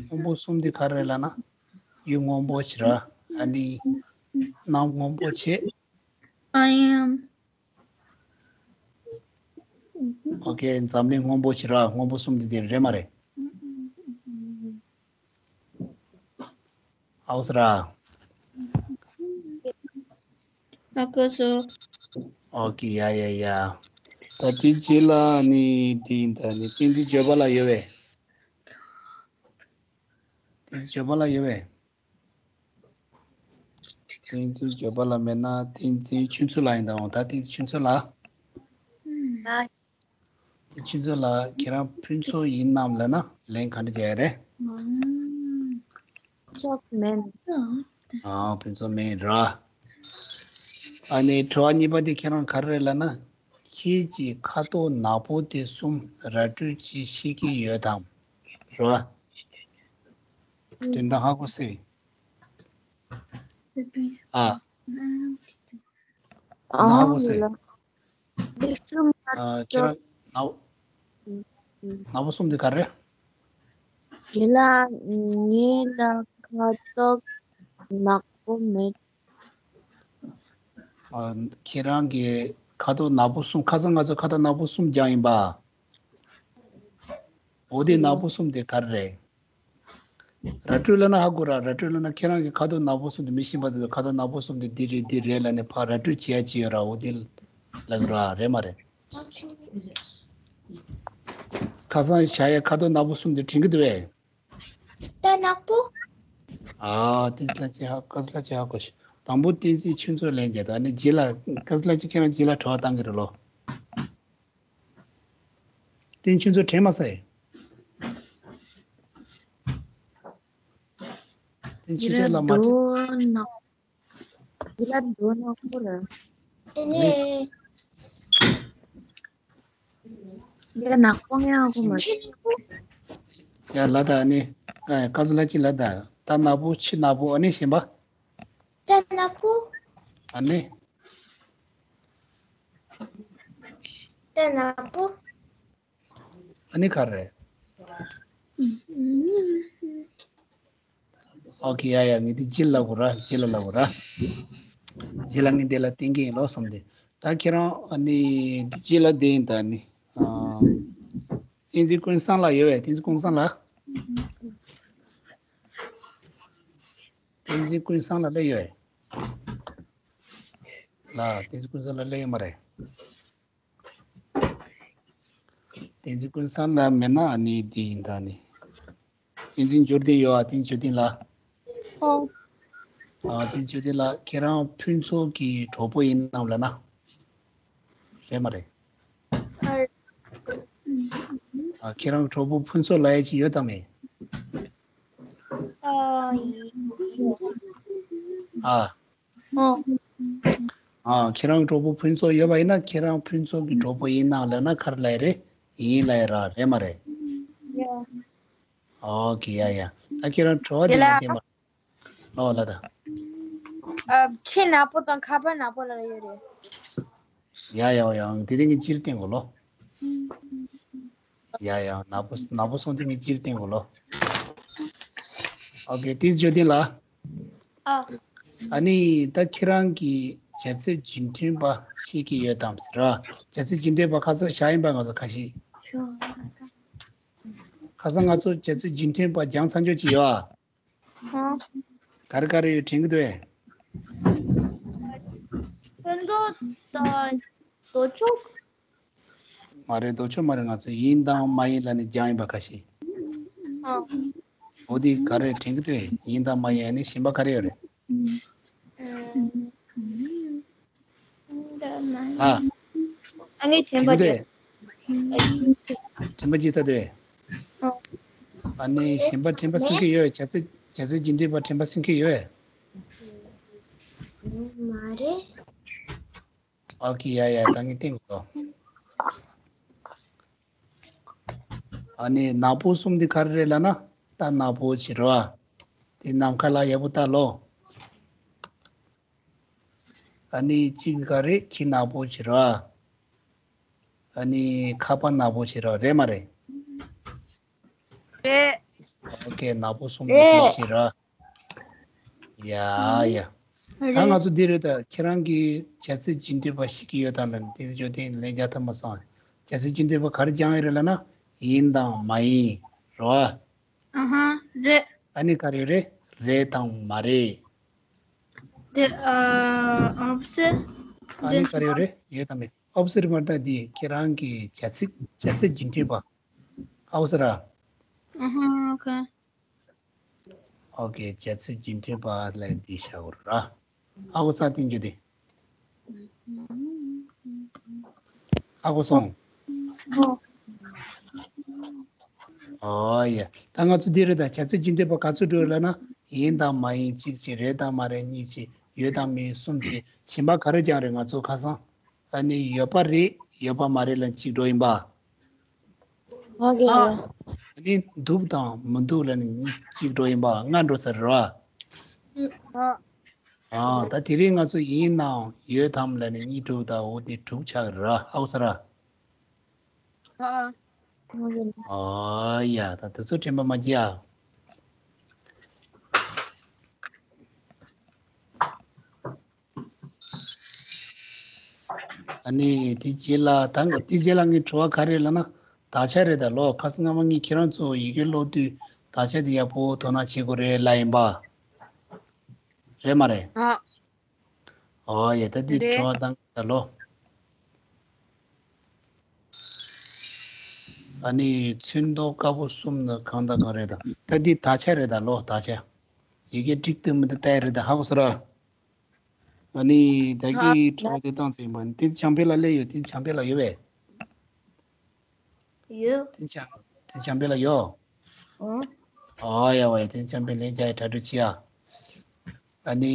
སྔོན་པོ་གསུམ་འདི་ག་རེ་རེད་ལབ་ན། གཡུ་སྔོན་པོ་བྱེད་ར། ཨ་ནི་གནམ་སྔོན་པོ་བྱེད། I am. ཨོ་ཀེ། འཛམ་གླིང་སྔོན་པོ་བྱེད་ར། སྔོན་པོ་གསུམ་འདི་འདི་རེད་མ་རེད། ཨའོ་ཟེར་ར། ཧ་གོ་སོང་། ཨོ་ཀེ། ཡ་ཡ་ཡ། ད་དེ་རྗེས་ལ་ནི་དེ་ཡིན། ད་ནི་བསྟན་འཛིན་བརྗོད་པ་ལ་ཡོད་པས། བསྟན་འཛིན་བརྗོད་པ་ལ་ཡོད་པས། བསྟན་འཛིན་བརྗོད་པ་ལ་མེད་ན་བསྟན་འཛིན་ཆོས་མཚོ་ལ་ཡིན་ད་འོང་། ད་བསྟན་འཛིན་ཆོས་མཚོ་ལ། ཨ། དེ་ཆུ་ཚོད་ལགས་ཁྱེད་རང་ཕུན་ཚོགས་ཡིན་ནམ་ལབ་ན་ལན་ག་འདྲ་རྒྱག་ཡ་རེད། ཕུན་ཚོགས་མིན། ཨ། ཕུན་ཚོགས་མིན་ར། ཨ་ནི་དྲི་བ་གཉིས་པ་དེ་ཁྱེད་རང་ག་རེ་རེད་ལབ་ན། ཁྱེད་ཀྱིས་ཁ་དོག་ནག་པོ་དེ་གསུམ་ར་སྤྲོད་ཅིག་ཤེས་ཀྱི་ཡོད་དམ། རེད་བ། དོན་དག་ཧ་གོ་སོང་། ཨ། ཨ། ཧ་གོ་སོང་། ཨ། ཁྱེད་རང་ནག། ནག་པོ་གསུམ་དེ་ག་རེ། དེ་ལ་ངེད་ལ་ཁ་དོག་ནག་པོ་མེད། ཨ། ཁྱེད་རང་གི་ཁ་དོག་ནག་པོ་གསུམ། ཁ་སང་ང་ཚོ་ཁ་དོག་ནག་པོ་གསུམ་སྦྱངས་ཡིན་པ། འོ་དེ་ནག་པོ་གསུམ་དེ་ག་རེ་རེད། ར་སྤྲོད་ལབ་ན་ཧ་གོ་ར། ར་སྤྲོད་ལབ་ན་ཁྱེད་རང་གི་ཁ་དོག་ནག་པོ་གསུམ་དེ། མི་གཞན་པ་དེ་ཚོ་ཁ་དོག་ནག་པོ་གསུམ་དེ་འདི་རེད་འདི་རེད་ལབ་ནས་ཕར་ར་སྤྲོད་བྱེད་ཡ་ཅིག་ཡོད་ར། འོ་དེ་ལབ་ར། རེད་མ་རེད། ཁ་སང་བཞག་ཡ་ཁ་དོག་ནག་པོ་གསུམ་དེ་དྲན་གྱི་འདུག་བས། ད་ནག་པོ། ཨ། བསྟན་འཛིན་ལགས་ཅིག་ཧ། བཀའ་ཟུར་ལགས་ཅིག་ཧ་གོ་ཤག་དང་པོ་བསྟན་འཛིན་ཆོས་མཚོ་ལན་རྒྱག་དང་། ཨ་ནི་རྗེས་ལ་བཀའ་ཟུར་ལགས་ཅིག་ཁྱེད་རང་རྗེས་ལ་དྲི་བ་བཏང་གི་རེད་ལོ། བསྟན་འཛིན་ཆོས་མཚོ་དྲན་མ་སོང་ཨེ། བསྟན་འཛིན་ཆོས་མཚོ་ལ་མ་དྲན། འདི་ལ་འདོད་ནག་པོ་རེད། ཨེ་ནི། འདི་ལ་ནག་པོ་ཡང་ཧ་གོ་མ་སོང་། ཡ་ལ་ད་ཨ་ནི། ཨ། བཀའ་ཟུར་ལགས་ཅིག་ལ་ད། ད་ནག་པོ་ཕྱི་ནག་པོ། ཨ་ནི་གཞན་པ། ད་ནག་པོ། ཨ་ནི། ད་ནག་པོ། ཨ་ནི་ག་རེ། ཨོ་ཁེ། ཡ་ཡ། ངས་འདི་རྗེས་ལ་ལབ་དགོས་ར། རྗེས་ལ་ལབ་དགོས་ར། རྗེས་ལ་ངས་འདི་ལ་བསྟན་གྱི་ཡིན་ལོ་བསམ་སྟེ། ད་ཁྱེད་རང་ཨ་ནི་འདི་རྗེས་ལ་བསྟན་ཡིན། ད་ཨ་ནི། ཨ། བསྟན་འཛིན་ཀུན་བཟང་ལགས་ཡོད་པས། བསྟན་འཛིན་ཀུན་བཟང་ལགས། བསྟན་འཛིན་ཀུན་བཟང་ལགས་སླེབས་ཡོད་པས། ལགས། བསྟན་འཛིན་ཀུན་བཟང་ལགས་སླེབས་ཡོད་མ་རེད། བསྟན་འཛིན་ཀུན་བཟང་ལགས་མེད་ན་ཨ་ནི་འདི་ཡིན། ད་ནི། བསྟན་འཛིན་འབྱོར་ལྡན་ཡོད་ཨ། བསྟན་འཛིན་འབྱོར་ལྡན་ལགས། ཨོ། ཨ། བསྟན་འཛིན་འབྱོར་ལྡན་ལགས། ཁྱེད་རང་ཕུན་ཚོགས་ཀྱི་གྲོགས་པོ་ཡིན་ནམ་ལབ་ན། རེད་མ་རེད། ཨ། ཨ། ཁྱེད་རང་གྲོགས་པོ་ཕུན་ཚོགས་ལབ་ཡ་ཅིག་ཡོད་དམ་མེད། ཨ། ཡོད། ཨ། ཨོ། ཨ། ཁྱེད་རང་གྲོགས་པོ་ཕུན་ཚོགས་ཡོད་པ་ཡིན་ན། ཁྱེད་རང་ཕུན་ཚོགས་ཀྱི་གྲོགས་པོ་ཡིན་ནམ་ལབ་ན་ག་རེ་ལབ་ཡ་རེད། ཡིན་ལབ་ཡ་ར། རེད་མ་རེད། ཡ། ཨོ་ཁེ། ཡ་ཡ། ད་ཁྱེད་རང་དྲི་བ་དེ་དེ་ལ་ལ་བརྟེན་པ། ལོ་ལ་ད། ཨ། ཕྱི་ནག་པོ་དང་ཁ་པར་ནག་པོ་ལ་ཡོད་རེད། ཡ་ཡ། ཡང་དེ་དེ་ངས་སྤྱིར་བསྟན་དགོས་ལོ། ཡ་ཡ། ནག་པོ་ནག་པོ་གསུམ་དེ་ངས་སྤྱིར་བསྟན་དགོས་ལོ། ཨོ་ཁེ། བསྟན་འཛིན་འབྱོར་ལྡན་ལགས། ཨ། ཨ་ནི་ད་ཁྱེད་རང་གི་བྱ་ཚིག་རྒྱུན་མཐུད་པ་ཤེས་ཀྱི་ཡོད་དམ་ཟེར་ར། བྱ་ཚིག་རྒྱུན་མཐུད་པ་ཁ་སང་བཞག་ཡིན་པ། ང་ཚོ་ཁ་ཤས། ཁ་སང་ང་ཚོ་བྱ་ཚིག་རྒྱུན་མཐུད་པ་སྦྱངས་ཚར་ཆོག་ཅིག་ཡོད་ཨ། ཧ། ག་རེ་ག་རེ་ཡོད་དྲན་གྱི་འདུག་ཨེ། ཕན་ཐོགས་དང་ལྡོག་ཕྱོགས། མ་རེད། ལྡོག་ཕྱོགས་མ་རེད། ང་ཚོ་ཡིན་དང་མ་ཡིན་ལབ་ནས་སྦྱངས་ཡིན་པ་ཁ་ཤས། ཨ། འོ་དེ་ག་རེ་དྲན་གྱི་འདུག་ཨེ། ཡིན་དང་མ་ཡིན། ཨ་ནི་གཞན་པ་ག་རེ་ཡོད་རེད། ཨ། ཨ། ཨ། ངས་དྲན་པ་དྲན། དྲན་པ་བརྗེད་ཚར་དུས། ཨ་ནི་གཞན་པ་དྲན་པ་སེམས་ཀྱི་ཡོད། བྱ་ཚིག་བྱ་ཚིག་རྒྱུན་མཐུད་པ་དྲན་པ་སེམས་ཀྱི་ཡོད། མ་རེད། ཨོ་ཁེ། ཡ་ཡ། ད་ངས་བསྟན་དགོས། ཨ་ནི་ནག་པོ་གསུམ་འདི་ག་རེ་རེད་ལབ་ན། ད་ནག་པོ་བྱེད་རོགས། དེ་ནམ་མཁའ་ལ་ཡག་པོ་ལྟ་ལོ། ཨ་ནི་གཅིག་ག་རེ། ཁྱི་ནག་པོ་བྱེད་རོགས། ཨ་ནི་ཁ་པར་ནག་པོ་བྱེད་རོགས། རེད་མ་རེད། རེད། ཨོ་ཁེ། ནག་པོ་གསུམ་འདི་རེད། བྱེད་རོགས། ཡ་ཡ། ད་ང་ཚོ་འདི་རེད། ད་ཁྱེད་རང་གིས་བྱ་ཚིག་རྒྱུན་མཐུད་པ་ཤེས་ཀྱི་ཡོད་དམ་ལབ་ནས། དེ་ཚོ་དེ་ལན་རྒྱག་ཐུབ་མ་སོང་། བྱ་ཚིག་རྒྱུན་མཐུད་པ་ག་རེ་སྦྱངས་ཡོད་རེད་ལབ་ན། ཡིན་དང་མ་ཡིན་རོ། ཨ་ཧ། རེད། ཨ་ནི་ག་རེ་རེད། རེད་དང་མ་རེད། དེ་ཨ་ཨོ་སི་ཊི། ཨ་ནི་ག་རེ་རེད། ཡོད་དམ་མེད། ཨོ་སི་ཊི་མ་རེད། ད་འདི་ཁྱེད་རང་གི་བྱ་ཚིག་བྱ་ཚིག་རྒྱུན་མཐུད་པ། ཨོ་སི་ཊི་ར། ཨ་ཧ། ཨོ་ཁེ། ཨོ་ཁེ། བྱ་ཚིག་རྒྱུན་མཐུད་པ་ལ་འདི་བྱ་དགོས་ར། ཧ་གོ་ས་བསྟན་རྒྱུ་དེ། ཧ་གོ་སོང་། ཨོ། ཨོ་ཡ། ད་ང་ཚོ་འདི་རེད། ད་བྱ་ཚིག་རྒྱུན་མཐུད་པ་ག་ཚོད་འགྲོ་ལབ་ན། ཡིན་དང་མ་ཡིན་གཅིག་བྱས། རེད་དང་མ་རེད་གཉིས་བྱས། ཡོད་དང་མེད་གསུམ་བྱས། གཞན་པ་ག་རེ་སྦྱངས་རེད། ང་ཚོ་ཁ་སང་། ཨ་ནི་ཡོད་པ་རེད། ཡོད་པ་མ་རེད་ལབ་གཅིག་འགྲོ་ཡིན་པ། ཨོ་ཁེ། ཨ་ནི་འདུག་དང་མི་འདུག་ལབ་ནི་གཉིས་གཅིག་འགྲོ་ཡིན་པ། ལྔ་འགྲོ་ཚར་ར། ཨ། ཨ། ད་དེ་རིང་ང་ཚོ་ཡིན་ནའང་ཡོད་དམ་ལབ་ནི་གཉིས་དྲུག་དང་། འོ་དེ་དྲུག་ཆགས་ར། ཧ་གོ་ས་ར། ཨ། ཨོ་ཡ། ད་དེ་ཚོ་དྲན་པ་མ་བརྗེད་ཨ། ཨ་ནི་དེ་རྗེས་ལ་ད་དེ་རྗེས་ལ་ངའི་དྲི་བ་ག་རེ་ལབ་ན། དག་ཆ་རེད་ད་ལོ། ཁ་སང་སྔ་མ་ངས་ཁྱེད་རང་ཚོ་ཡི་གེ་ཀློག་དུས་དག་ཆ་དེ་ཡག་པོ་དོ་སྣང་བྱེད་དགོས་རེད་ལབ་ཡིན་པ། རེད་མ་རེད། ཨ། ཨོ་ཡ། ད་འདི་རེད། དྲི་བ་བཏང་ད་ལོ། ཨ་ནི་ཚོན་མདོག་དཀར་པོ་གསུམ་ནི་གང་དང་གང་རེད་ད། ད་འདི་དག་ཆ་རེད་ད་ལོ། དག་ཆ། ཡི་གེ་འགྲིག་དང་མི་འགྲིག་ལྟ་ཡ་རེད་ད། ཧ་གོ་སོང་ར། ཨ་ནི་ད་ཨ། གི་དྲི་བ་དེ་བཏང་ཚེ་ཡིན་པ། འདི་བྱང་པེ་ལ་སླེབས་ཡོད། འདི་བྱང་པེ་ལ་ཡོད་པས། ཡོད། དེ་འཇམ་དེ་འཇམ་དཔལ་ལ་ཡོད། ཨོ། ཨོ་ཡ་ཝེ། དེ་འཇམ་དཔལ་ལན་རྒྱག་ཡ་གྲ་སྒྲིག་བྱེད་ཡ། ཨ་ནི་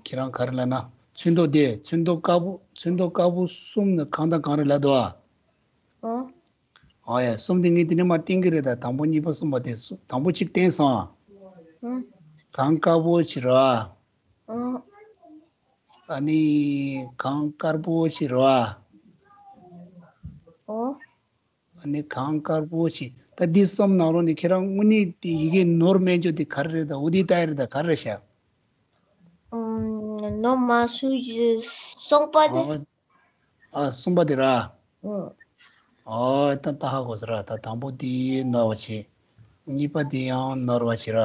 ཁྱེད་རང་ག་རེ་ལབ་ན། ཚོན་མདོག་དེ་ཚོན་མདོག་དཀར་པོ་ཚོན་མདོག་དཀར་པོ་གསུམ་ནི་གང་དང་གང་རེད་ལབ་འདུག་ཨ། ཨོ། ཨོ་ཡ། གསུམ་དེ་ངས་དེ་ནས་མར་བསྟན་གི་རེད་ད། དང་པོ་གཉིས་པ་གསུམ་པ་དེ་གསུམ། དང་པོ་གཅིག་བསྟན་སོང་ཨ། ཨོ། གངས་དཀར་པོ་ཆེ་ར། ཨོ། ཨ་ནི་གངས་དཀར་པོ་ཆེ་ར། ཨོ། ཨ་ནི་གངས་དཀར་པོ་ཆེ། ད་འདི་གསུམ་ནང་ལོགས་ནས་ཁྱེད་རང་དངོས་གནས་དེ་ཡི་གེ་ནོར་མེད་རྒྱུ་དེ་ག་རེ་རེད་ད། འོ་དེ་ལྟ་ཡ་རེད་ད། ག་རེ་རེད་ཤག་ཨོ། ནོར་མ་སོང་ཞིག་གསུམ་པ་དེ། ཨོ། ཨ། གསུམ་པ་དེ་ར། ཨོ། ཨོ་ད་ད་ཧ་གོ་སོང་ར། ད་དང་པོ་དེ་ནོར་བ་ཆེ། གཉིས་པ་དེ་ཡང་ནོར་བ་ཆེ་ར།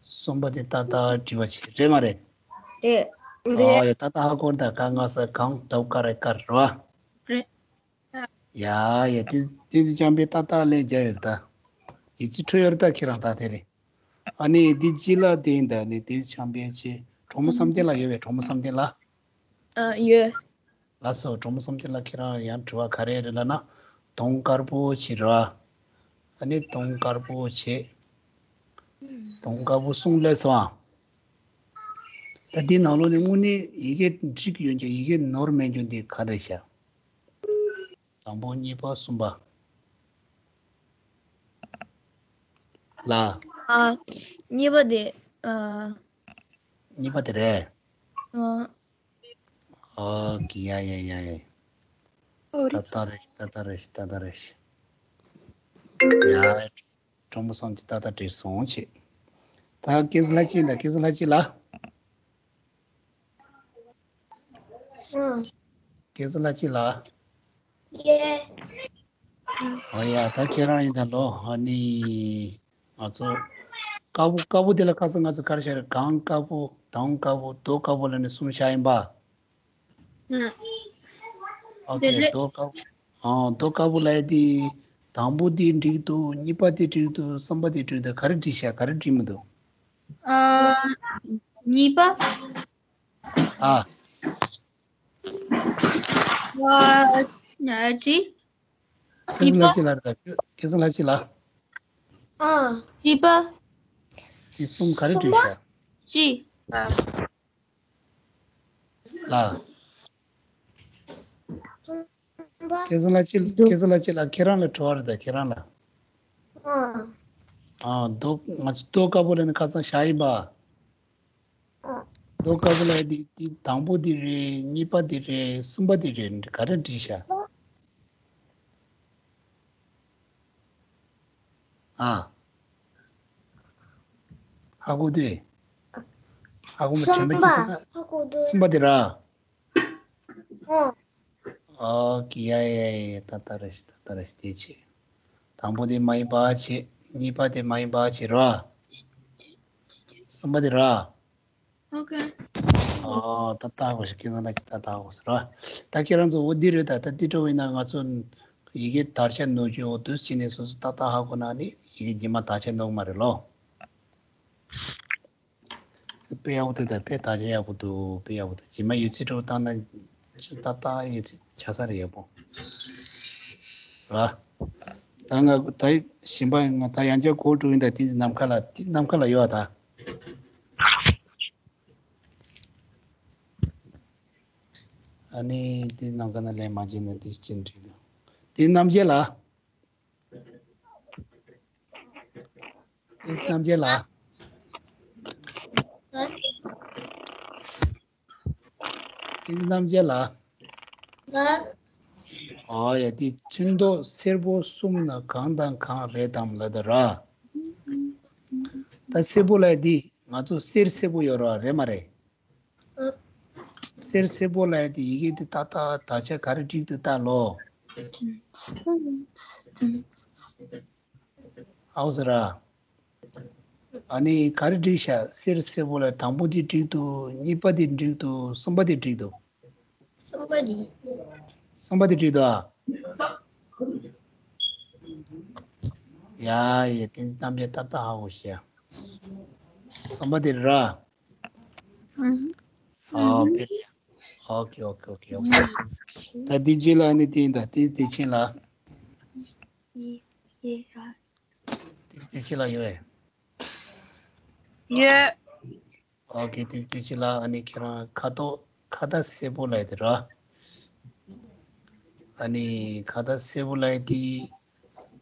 གསུམ་པ་དེ་ཏག་ཏག་འགྲིག་པ་ཆེ། རེད་མ་རེད། རེད། རེད། ཨོ་ཡ། ད་ད་ཧ་གོ་ར། ད་ག་ང་ས་གངས། དོ་དཀར་དཀར་ར། རེད། ཡ་ཡ། དེ་དེ་ཚོ་ཅང་པའི་ཏག་ཏག་ལན་རྒྱག་ཡོད་ད། ཡིད་ཆེས་འཕྲོད་ཡོད་ད་ཁྱེད་རང་ད་དེ་རེད། ཨ་ནི་འདི་ཅི་ལ་དེ་ཡིན་ད། ནི་དེ་ཅང་པའི་ཆེ། གྲོགས་མོ་བསམ་གཏན་ལགས་ཡོད་པས། གྲོགས་མོ་བསམ་གཏན་ལགས། ཨ་ཡོད། ལགས་སོ། གྲོགས་མོ་བསམ་གཏན་ལགས། ཁྱེད་རང་ཡང་དྲི་བ་ག་རེ་རེད་ལབ་ན། དོང་དཀར་པོ་ཆེ་ར། ཨ་ནི་དོང་དཀར་པོ་ཆེ། དོང་དཀར་པོ་གསུམ་སླེབས་སོང་ཨ། ད་འདི་ནང་ལོགས་ནས་དངོས་གནས་ཡི་གེ་འགྲིག་ཡོད་རྒྱུ། ཡི་གེ་ནོར་མེད་རྒྱུ་འདི་ག་རེ་ཤག་དང་པོ་གཉིས་པ་གསུམ་པ། ལ། ཨ། གཉིས་པ་དེ། ཨ། གཉིས་པ་དེ་རེད། ཨ། ཨོ་ཀེ། ཡ་ཡ་ཡ་ཡ། ཨོ་རེད། ཏག་ཏག་རེད། ཏག་ཏག་རེད། ཏག་ཏག་རེད། ཡ། གྲོགས་མོ་བསམ་གཏན་ཏག་ཏག་འགྲིག་སོང་བྱས། ད་སྐལ་བཟང་ལྷ་སྐྱིད་ད། སྐལ་བཟང་ལྷ་སྐྱིད་ལགས། ཨང་། སྐལ་བཟང་ལྷ་སྐྱིད་ལགས། ཡེ། ཨོ་ཡ། ད་ཁྱེད་རང་ཡིན་ད་ལོ། ཨ་ནི་ང་ཚོ་དཀར་པོ་དཀར་པོ་དེ་ལ་ཁ་སང་ང་ཚོ་ག་རེ་བཤད་རེད། གངས་དཀར་པོ། དོང་དཀར་པོ། རྡོ་དཀར་པོ་ལབ་ནས་གསུམ་བཞག་ཡིན་པ། ཨང་། ཨོ་ཀེ། རེད། རྡོ་དཀར་པོ། ཨང་། རྡོ་དཀར་པོ་ལབ་ཡ་དེ་དང་པོ་དེ་འགྲིག་འདུག་གཉིས་པ་དེ་འགྲིག་འདུག་གསུམ་པ་དེ་འགྲིག་འདུག་ག་རེ་འགྲིག་ཤག་ག་རེ་འགྲིག་མི་འདུག་ཨ། གཉིས་པ། ཨ། ཨ། ཅི། སྐལ་བཟང་ལྷ་སྐྱིད་ལགས་རེད་ད། སྐལ་བཟང་ལྷ་སྐྱིད་ལགས། ཨ། གཉིས་པ། དེ་གསུམ་ག་རེ་འགྲིག་ཤག་ཅི། ལ། སྐལ་བཟང་ལྷ་སྐྱིད། སྐལ་བཟང་ལྷ་སྐྱིད་ལགས། ཁྱེད་རང་ལ་དྲི་བ་རེད་ད། ཁྱེད་རང་ལ། ཨ། ཨ། རྡོ་ང་ཚོ་རྡོ་དཀར་པོ་ལབ་ནས་ཁ་སང་བཞག་ཡིན་པ། ཨ། རྡོ་དཀར་པོ་ལབ་ཡ་དེ་དེ་དང་པོ་དེ་རེད། གཉིས་པ་དེ་རེད། གསུམ་པ་དེ་རེད། ག་རེ་འགྲིག་ཤག་ཨ། ཧ་གོ་དུས། ཧ་གོ་མ། དྲན་པ་སྐྱིད་ས་ན། ཧ་གོ་དུས། གསུམ་པ་དེ་ར། ཨོ། ཨོ་ཀེ། ཡ་ཡ་ཡ། ཏག་ཏག་རེད་ཤག་ཏག་ཏག་རེད་ཤག་དེ་བྱས། དང་པོ་དེ་མ་ཡིན་པ་བྱས། གཉིས་པ་དེ་མ་ཡིན་པ་བྱས་ར། གསུམ་པ་དེ་ར། ཨོ་ཀེ། ཨོ་ཏག་ཏག་གོ་ཤག་སྐལ་བཟང་ལགས་ཀྱིས་ཏག་ཏག་གོ་ཤག་ར། ད་ཁྱེད་རང་ཚོ་འོ་འདི་རེད་ད། ད་འདི་འདྲ་བོ་ཡིན་ན་ང་ཚོ་ཡི་གེ་དར་ཆ་ནོར་རྒྱུ་འོ་འདུག་བྱས་ནས་སོ་སོ་ཏག་ཏག་ཧ་གོ་ན་ནི་ཡི་གེ་རྗེས་མ་དར་ཆ་ནོར་གི་མ་རེད་ལོ། དཔེ་ཡག་པོ་འདུག་ད། དཔེ་དག་ཆ་ཡག་པོ་འདུག་དཔེ་ཡག་པོ་འདུག་རྗེས་མ་ཡོད་ཚད་འདྲ་བོ་བཏང་ན་ཏག་ཏག་ཡོད་ཚད་ཆགས་ས་རེད། ཡག་པོ་ར། ད་ང་ད་གཞན་པ་ང་ད་ཡང་བསྐྱར་གོ་འགྲོ་ཡིན་ད། དེ་ནམ་མཁའ་ལ་དེ་ནམ་མཁའ་ལ་ཡོད་ད། ཨ་ནི་དེ་ནམ་མཁའ་ན་ལན་མ་བྱས་ན་དེ་ཅི་འགྲིག་འདུག་དེ་རྣམ་རྒྱལ་ལགས། དེ་རྣམ་རྒྱལ་ལགས། དེ་རྣམ་རྒྱལ་ལགས། ལགས། ཨ་ཡ་དེ་ཚོན་མདོག་སེར་པོ་གསུམ་ནི་གང་དང་གང་རེད་དམ་ལབ་ད་ར། ད་སེར་པོ་ལབ་དེ་ང་ཚོ་གསེར་སེར་པོ་ཡོད་ར་རེད་མ་རེད། གསེར་སེར་པོ་ལབ་དེ་ཡི་གེ་དེ་ཏག་ཏག་དག་ཆ་ག་རེ་བྲིས་འདུག་ལྟ་ལོ། ཨའོ་ཟེར་ར། ཨ་ནི་ག་རེ་བྲིས་ཤག་གསེར་སེར་པོ་ལ་དང་པོ་དེ་བྲིས་འདུག་གཉིས་པ་དེ་བྲིས་འདུག་གསུམ་པ་དེ་བྲིས་འདུག་གསུམ་པ་དེ། གསུམ་པ་དེ་བྲིས་འདུག་ཨ། ཡ་ཡ་དེ་རྣམ་པའི་ཏག་ཏག་ཧ་གོ་ཤག་གསུམ་པ་དེ་ར། ཨོ་ཕེ་ལེ། ཨོ་ཁེ་ཨོ་ཁེ་ཨོ་ཁེ་ཨོ་ཁེ། ད་དེ་རྗེས་ལ་ནི་དེ་ཡིན་ད་དེ་དེ་ཕྱིན་ལ། དེ་ཕྱིན་ལ་ཡོད། ཡོད། ཨོ་ཁེ་དེ་དེ་ཕྱིན་ལ་ཨ་ནི་ཁྱེད་རང་ཁ་དོག་ཁ་བཏགས་སེར་པོ་ལ་ཡོད་དེ་ར། ཨ་ནི་ཁ་བཏགས་སེར་པོ་ལ་ཡོད་དེ།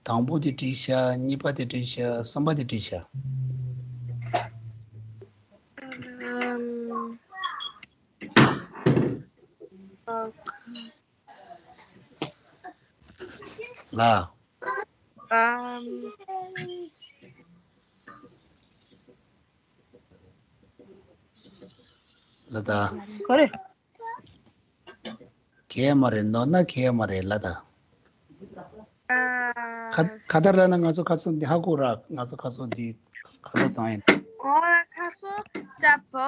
དང་པོ་དེ་བྲིས་ཤག་གཉིས་པ་དེ་བྲིས་ཤག་གསུམ་པ་དེ་བྲིས་ཤག་ཨམ། ལ། ཨམ། ལ་ད། གོ་རེ། གས་མ་རེད་ནོར་ན་གས་མ་རེད་ལ་ད། ཨ། ཁ་ཁ་དར་ལ་ན་ང་ཚོ་ཁ་ཚོ་འདི་ཧ་གོ་ར་ང་ཚོ་ཁ་ཚོ་འདི་ཁ་ཚོ་དང་ཡིན། ཨོ་ཁ་སོ་ད་བོ་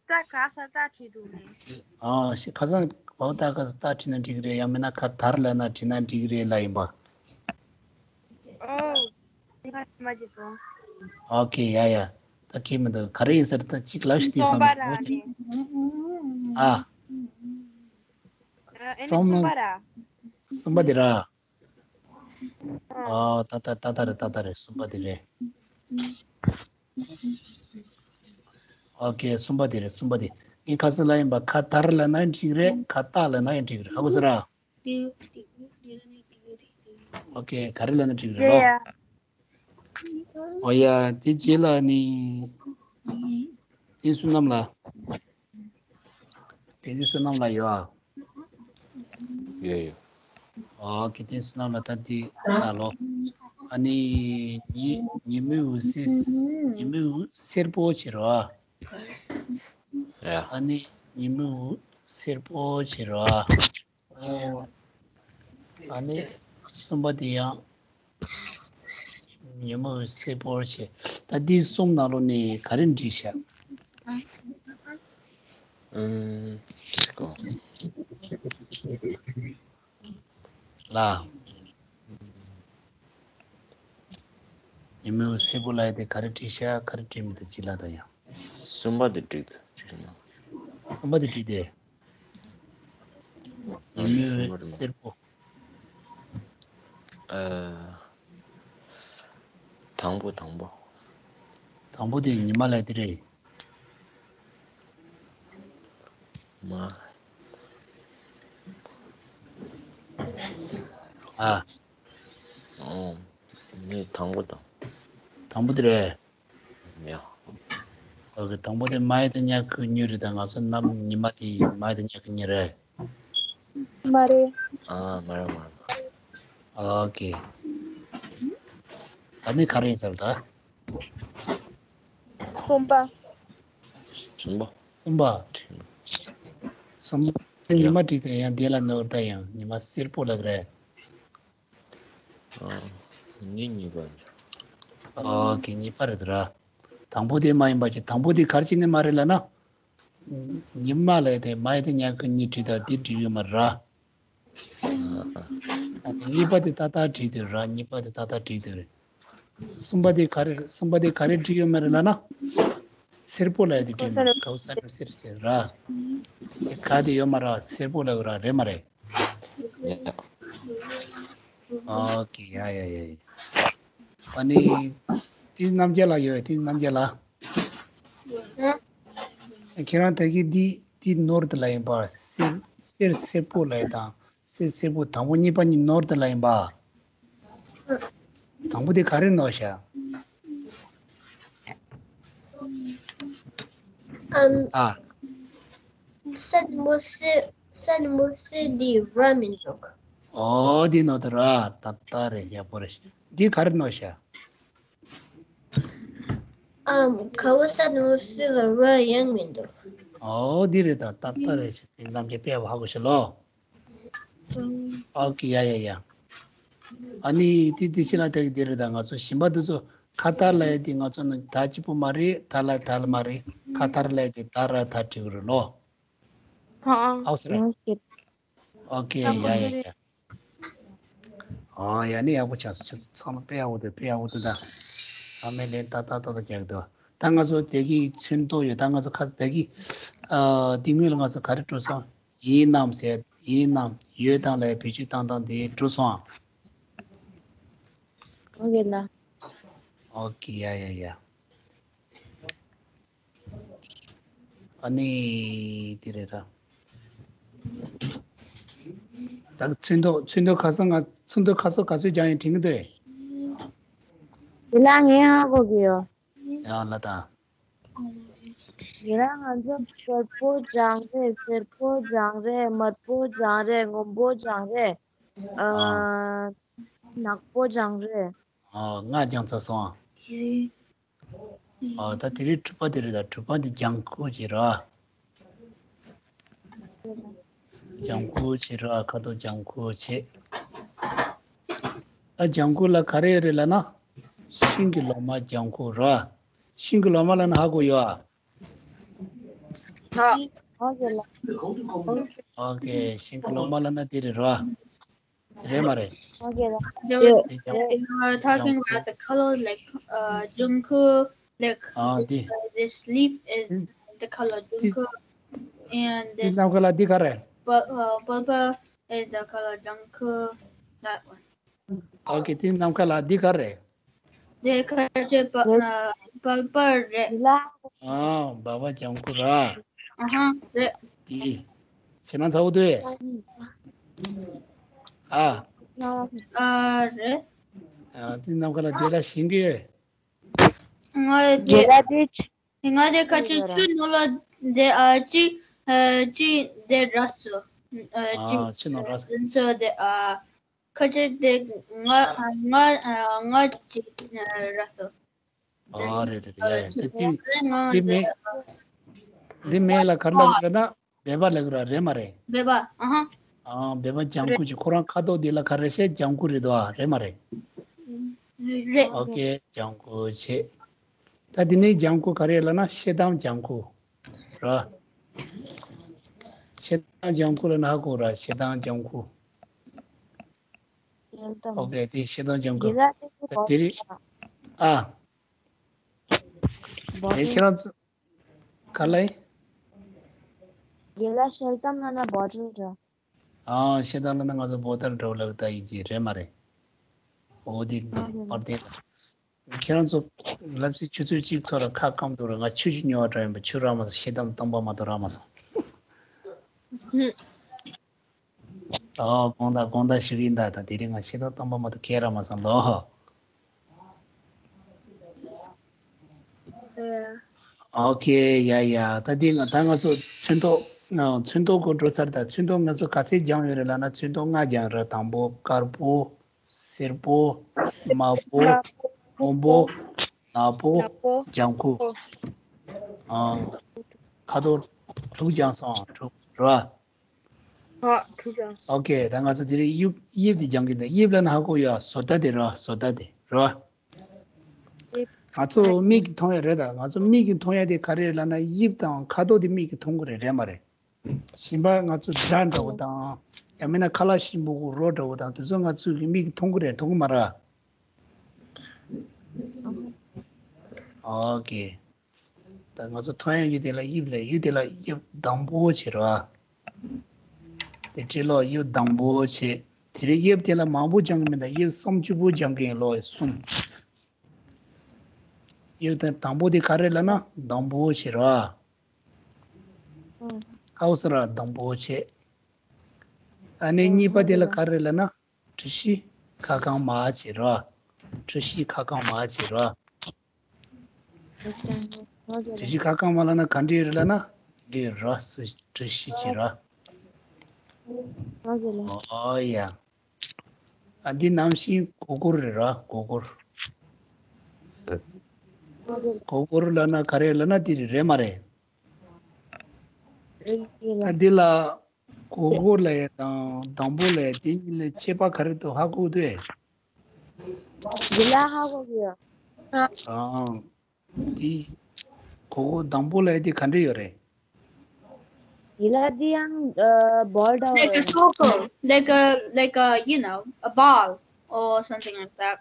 ད་ག་ས་ད་བྲིས་འདུག་ནས། ཨ་ཤི་ཁ་ཚོ་བོ་ད་ག་ས་ད་བྲིས་ན་འགྲིག་རེད་ཡང་མིན་ན་ཁ་དར་ལ་ན་བྲིས་ན་འགྲིག་རེད་ལ་ཡིན་པ། ཨོ། དེ་ག་མ་བྱེད་སོང་། ཨོ་ཁེ་ཡ་ཡ། ད་ཁེ་མི་འདུག་ག་རེ་ཡིན་ཟེར་ད་ཅིག་ལབ་ཤི་དེ་སོང་བ་ར་ནི། ཨ། ཨ་ཨེ་ནི་གསུམ་པ་ར། གསུམ་པ་དེ་ར། ཨ། ཨོ་ད་ད་ད་ད་རེད་ད་ད་རེད་གསུམ་པ་དེ་རེད། ཨོ་ཁེ་གསུམ་པ་དེ་རེད་གསུམ་པ་དེ། ངས་ཁ་སང་ལ་ཡིན་པ་ཁ་དར་ལ་ན་འགྲིག་རེད་ཁ་བཏགས་ལ་ན་ཡང་འགྲིག་རེད་ཧ་གོ་སོང་ར། ཨོ་ཁེ་ག་རེ་ལ་ན་འགྲིག་རེད་ལོ། ཨོ་ཡ་དེ་རྗེས་ལ་ནི། དེ་བསོད་ནམས་ལ། དེ་དེ་བསོད་ནམས་ལ་ཡོད་ཨ། ཡོད་ཡོད། ཨོ་ཁེ་དེ་བསོད་ནམས་ལ་ད་དེ་ལ་ལོ། ཨ་ནི་ཉི་ཉི་མའི་འོད་ཟེར་ཉི་མའི་འོད་སེར་པོ་བྱེད་རོགས་ཨ། ཡ། ཨ་ནི་ཉི་མའི་འོད་སེར་པོ་བྱེད་རོགས་ཨ། ཨ་ནི་གསུམ་པ་དེ་ཡང་ཉི་མ་སེར་པོར་བྱེད། ད་འདི་གསུམ་ནང་ལོགས་ནས་ག་རེ་འགྲིག་ཤག་ཨུམ། ཅིག་གོ། ལ། ཉི་མ་སེར་པོ་ལ་ཡ་དེ་ག་རེ་འགྲིག་ཤག་ག་རེ་འགྲིག་མི་འདུག་ཅི་ལ་ད་ཡང་། གསུམ་པ་དེ་འགྲིག་འདུག་ཅི་ལ། གསུམ་པ་དེ་འགྲིག་སྟེ། ཉི་མའི་འོད་སེར་པོ། ཨ། དང་པོ་དང་པོ། དང་པོ་དེ་ཉི་མ་ལ་དེ་རེད། མ། ཨ། ཨོ། ངས་དང་པོ་དང་། དང་པོ་དེ་རེད། ཡ། ཨོ་ཁེ། དང་པོ་དེ་མ་ཡི་དང་ཉ་གི་གུ་ཉུ་རེད་ད། ང་ཚོ་གནམ་ཉི་མ་དེ་མ་ཡི་དང་ཉ་གི་གུ་ཉུ་རེད། མ་རེད། ཨ་མ་རེད་མ་རེད། ཨོ་ཁེ། ད་ནི་ག་རེ་ཡིན་ཟེར་ད། གསུམ་པ། གསུམ་པ། གསུམ་པ། གསུམ་པ་ཉི་མ་བྲིས་ཏེ་ཡང་དེ་ལ་ནོར་ད་ཡང་ཉི་མ་སེར་པོ་ལབ་རེད། ཨ། ནི་གཉིས་པ་རེད། ཨོ་ཁེ། གཉིས་པ་རེད་ར། དང་པོ་དེ་མ་ཡིན་པ་ཅིག་དང་པོ་དེ་ག་རེ་བྱས་ནས་མ་རེད་ལབ་ན། ཉི་མ་ལ་དེ་མ་ཡི་དེ་ཉ་གི་གུ་ཉི་བྲིས་ད་དེ་འགྲིག་ཡོད་མ་རེད་ར། གཉིས་པ་དེ་ཏག་ཏག་བྲིས་དེ་ར། གཉིས་པ་དེ་ཏག་ཏག་བྲིས་དེ་རེད། གསུམ་པ་དེ་ག་རེ་གསུམ་པ་དེ་ག་རེ་བྲིས་ཡོད་མ་རེད་ལབ་ན། སེར་པོ་ལ་དེ་བྲིས་མ་རེད། ག་ས་ནི་སེར་སེར་ར། དེ་ག་དེ་ཡོད་མ་རེད། སེར་པོ་ལ་ར་རེད་མ་རེད། ཨོ་ཁེ། ཡ་ཡ་ཡ་ཡ། ཨ་ནི། དེ་རྣམ་རྒྱལ་ལགས་ཡོད། དེ་རྣམ་རྒྱལ་ལགས། ཁྱེད་རང་ད་གིན་འདི་འདི་ནོར་དེ་ལ་ཡིན་པ་སེར་སེར་སེར་པོ་ལ་ཡིན་དང་སེར་སེར་པོ་དང་པོ་གཉིས་པ་གཉིས་ནོར་དེ་ལ་ཡིན་པ། དང་པོ་དེ་ག་རེ་ནོར་ཤག་ཨམ། ཨ། སེར་མོ་སེར་སེར་མོ་སེར་འདི་ར་མི་འདུག་ཨོ་འདི་ནོ་ད་ར། ཏག་ཏག་རེད། ཡག་པོ་རེད། འདི་ག་རེ་ནོ་ཤ། ཨམ། ག་བ་ས་ནོ་སི་ལ་ར་ཡང་མི་འདུག་ཨོ་འདི་རེད། ད་ཏག་ཏག་རེད། ཤ་འདི་ནམ་རྒྱུན་དཔེ་བ་ཧ་གོ་ཤ་ལོ། ཨོ་ཀེ། ཡ་ཡ་ཡ། ཨ་ནི་དེ་དེ་ཕྱི་ལ་དེ་གི་དེ་རེད། ད་ང་ཚོ་གཞན་པ་དེ་ཚོ་ཁ་ཐར་ལ་ཡ་དེ་ང་ཚོ་ནི་ད་གཅིག་པོ་མ་རེད། ད་ལ་ད་ལ་མ་རེད། ཁ་ཐར་ལ་ཡ་དེ་ད་ར་ད་བྲིས་རེད་ལོ། ཨོ་སི་ར། ཨོ་ཀེ། ཡ་ཡ་ཡ། ཨོ་ཡ་ནི་ཡག་པོ་ཆགས་སོང་། ཚང་མ་དཔེ་ཡག་པོ་འདུག་དཔེ་ཡག་པོ་འདུག་ད་ཨ་མེ་ལེན་ཏག་ཏག་ཏག་ཏག་རྒྱག་འདུག་ད་ང་ཚོ་དེ་གི་ཚོན་མདོག་ཡོད། ད་ང་ཚོ་ཁ་དེ་གི་ཨ་དེ་སྔོན་ལ་ང་ཚོ་ག་རེ་འགྲོ་སོང་། ཡིན་ནམ་ཟེར། ཡིན་ནམ། ཡོད་དང་ལ་བེད་སྤྱོད་བཏང་སྟངས་དེ་འགྲོ་སོང་། ཨོ་ཡོད་ན། ཨོ་ཀེ། ཡ་ཡ་ཡ། ཨ་ནི་དེ་རེད་ད། ད་ཚོན་མདོག་ཚོན་མདོག་ཁ་སང་ང་ཚོན་མདོག་ཁ་སང་ག་ཚོད་སྦྱངས་ཡིན་དྲན་གྱི་འདུག་དེ་ལ་ངས་ཧ་གོ་གི་ཡོད། ཡང་ལ་ད། དེ་ལ་ང་ཚོ་སེར་པོ་སྦྱངས་རེད། སེར་པོ་སྦྱངས་རེད། དམར་པོ་སྦྱངས་རེད། སྔོན་པོ་སྦྱངས་རེད། ཨ། ནག་པོ་སྦྱངས་རེད། ཨ། ལྔ་སྦྱངས་ཚར་སོང་། ཨ། ད་དེ་རིང་དྲུག་པ་དེ་རེད། ད་དྲུག་པ་འདི་ལྗང་ཁུ་བྱེད་ར། ལྗང་ཁུ་བྱེད་ར། ཁ་དོག་ལྗང་ཁུ་བྱེད། ད་ལྗང་ཁུ་ལ་ག་རེ་རེད་ལབ་ན། ཤིང་གི་ལོ་མ་ལྗང་ཁུ་ར། ཤིང་གི་ལོ་མ་ལབ་ན་ཧ་གོ་ཡོད་ཨ། ཨོ་ཀེ། ཤིང་གི་ལོ་མ་ལབ་ན་དེ་རེད་ར། རེད་མ་རེད། Okay, they were, they were talking about the color, like, uh, Jungkook, like, ཨ་འདི། uh, this leaf is འདི། the color འདི། Jungkook, and འདི་this ནམ་མཁའ་ལ་འདི་ག་རེད། Pu- uh, purple is the color Jungkook, that one. Okay, འདི་ནམ་མཁའ་ལ་འདི་ག་རེད། འདི་ཁ་ཆེ་པ་ཨ་པར་པར་རེད། ཨ་སྦག་སྦག་ལྗང་ཁུ་ར། ཨ་ཧ་རེད། འདི། ཁྱེད་རང་ཚ་བོ་དུས། ཨ། ཨ་རེད། ཨ་འདི་ནམ་མཁའ་ལ་འདི་ལ་ཞིང་གི། ང་འདི། ང་འདི་ཁ་ཆེ་ཆུ་ནང་ལ་འདི་ཨ་ཅིག་ཨ་ཅིག་འདི་ར་སོ། ཨ་ཅིག་ཨ་ཆུ་ནང་ར་སོ། འདི་ཚོ་འདི་ཨ། ཁ་ཆེ་དེ་ང་ང་ང་ཅིག་ར་སོ། ཨ་རེད་རེད་རེད། ཡ་ཡ། དེ་དེ་དེ་མེ་དེ་མེ་ལ་ག་རེ་ལབ་ཀྱི་རེད་ན། སྦལ་པ་ལབ་ཀྱི་རེད། རེད་མ་རེད། སྦལ་པ། ཨ་ཧ། ཨ་སྦལ་པ་ལྗང་ཁུ་ཅིག་ཁོ་རང་ཁ་དོག་དེ་ལ་ག་རེ་བཤད། ལྗང་ཁུ་རེད་དོ། ཨ་རེད་མ་རེད། རེད། ཨོ་ཀེ། ལྗང་ཁུ་བྱེད། ད་དེ་ནས་ལྗང་ཁུ་ག་རེ་ལབ་ན་ཤེལ་དམ་ལྗང་ཁུ། ར། ཤེལ་དམ་ལྗང་ཁུ་ལབ་ན་ཧ་གོ་ར། ཤེལ་དམ་ལྗང་ཁུ། ཤེལ་དམ། ཨོ་ཀེ། དེ་ཤེལ་དམ་ལྗང་ཁུ། ཡི་ར་དེ་ད་དེ་རིང་ཨ། དེ་ཁྱེད་རང་ཚོ་ག་ལ་ཡིན། ཡི་ར་ཤེལ་དམ་ལབ་ན་བོ་ཊལ་འདྲ། ཨ་ཤེལ་དམ་ལབ་ན་ང་ཚོ་བོ་ཊལ་འདྲ་བོ་ལབ་ད་ཡིན་གྱི་རེད་མ་རེད། ཨོ་དེ་དེ་ཨ་རེད། པར་དེ་ད། ཁྱེད་རང་ཚོ་ལབ་སྲིད། ཆུ་ཚོད་གཅིག་ཚོ་ལ་ཁ་སྐམ་འདུག་ར། ང་ཆུ་ཞིག་ཉོ་བ་འགྲོ་ཡིན་པ། ཆུ་རག་མ་སོང་། ཤེལ་དམ་སྟོང་པ་མ་གཏོགས་རག་མ་སོང་། ཨོ་དགོང་དག་དགོང་དག་ཞུ་གི་ཡིན་ད། ད་དེ་རིང་ང་ཤེལ་དམ་སྟོང་པ་མ་གཏོགས་གང་ཡང་རག་མ་སོང་ལོ། ཨོ་ཀེ། ཡ་ཡ། ད་འདི་ང་ད་ང་ཚོ་ཚོན་མདོག་ང་ཚོན་མདོག་གོ་འགྲོ་ཚར། ད་ཚོན་མདོག་ང་ཚོ་ག་ཚད་སྦྱངས་ཡོད་རེད་ལབ་ན། ཚོན་མདོག་ལྔ་སྦྱངས་རེད། དང་པོ་དཀར་པོ། སེར་པོ། དམར་པོ། སྔོན་པོ། ནག་པོ། ནག་པོ། ལྗང་ཁུ། ཨ། ཁ་དོག་དྲུག་སྦྱངས་སོང་། དྲུག་ར། ཨ་དྲུག་སྦྱངས། ཨོ་ཀེ། ད་ང་ཚོ་དེ་རིང་དབྱིབས་དབྱིབས་དེ་སྦྱང་གི་འདུག་དབྱིབས་ལབ་ན་ཧ་གོ་ཡོད་ཨ། བཟོ་ལྟ་དེ་ར། བཟོ་ལྟ་དེ་ར། དབྱིབས། ང་ཚོ་མིག་གིས་མཐོང་ཡ་རེད་ད། ང་ཚོ་མིག་གིས་མཐོང་ཡ་དེ་ག་རེ་རེད་ལབ་ན། དབྱིབས་དང་ཁ་དོག་དེ་མིག་གིས་མཐོང་གི་རེད། རེད་མ་རེད། གཞན་པ་ང་ཚོ་སྒྲ་འདྲ་བོ་དང་། ཡང་མིན་ན་ཁ་ལག་ཞིམ་པོ་གི་རོ་འདྲ་བོ་དང་། དེ་ཚོ་ང་ཚོ་གི་མིག་གིས་མཐོང་གི་རེད། མཐོང་གི་མ་རེད། ཨོ་ཀེ། ད་ང་ཚོ་མཐོང་ཡ་ཡུལ་དེ་ལ་དབྱིབས་ལབ། ཡུལ་དེ་ལ་དབྱིབས་དང་པོ་བྱེད་རོགས། དེ་འདྲ་ལོ། དབྱིབས་དང་པོ་བྱེད། དེ་རིང་དབྱིབས་དེ་ལ་མང་པོ་སྦྱང་གི་མིན་ད། དབྱིབས་སུམ་ཅུ་པོ་སྦྱང་གི་ཡིན་ལོ། གསུམ། དབྱིབས་དེ་དང་པོ་དེ་ག་རེ་ལབ་ན། དང་པོ་བྱེད་རོགས། ཨོ་སི་ར། དང་པོ་བྱེད། ཨ་ནི་གཉིས་པ་དེ་ལ་ག་རེ་ལབ་ན། གྲུ་བཞི་ཁ་གང་མ་བྱེད་རོགས། གྲུ་བཞི་ཁ་གང་མ་བྱེད་རོགས། གྲུ་བཞི་ཁ་གང་མ་ལབ་ན་ག་འདྲ་ཡོད་རེད་ལབ་ན། འདི་ཡོད་རོགས། གྲུ་བཞི་བྱེད་རོགས། ཨོ་ཡ། ཨ་འདི་ནང་བཞིན་སྒོར་སྒོར་རེད་ར། སྒོར་སྒོར། སྒོར་སྒོར་ལབ་ན་ག་རེ་ལབ་ན་འདི་རེད་མ་རེད། ཨ་འདི་ལ་སྒོར་སྒོར་ལབ་ཡ་དང་དང་པོ་ལབ་ཡ་དེ་གཉིས་ལ་ཁྱད་པར་ག་རེ་འདུག་ཧ་གོ་འདུག་ཨེ། འདི་ལ་ཧ་གོ་གི་ཡོད། ཨང་། འདི། སྒོར་སྒོར་དང་པོ་ལབ་ཡ་འདི་ག་འདྲ་ཡོད་རེད། འདི་ལ་འདི་ཡང་ཨ་བོལ་འདྲ་བོ་Like a ཡོད། Circle, like a, like a, you know, a ball or something like that.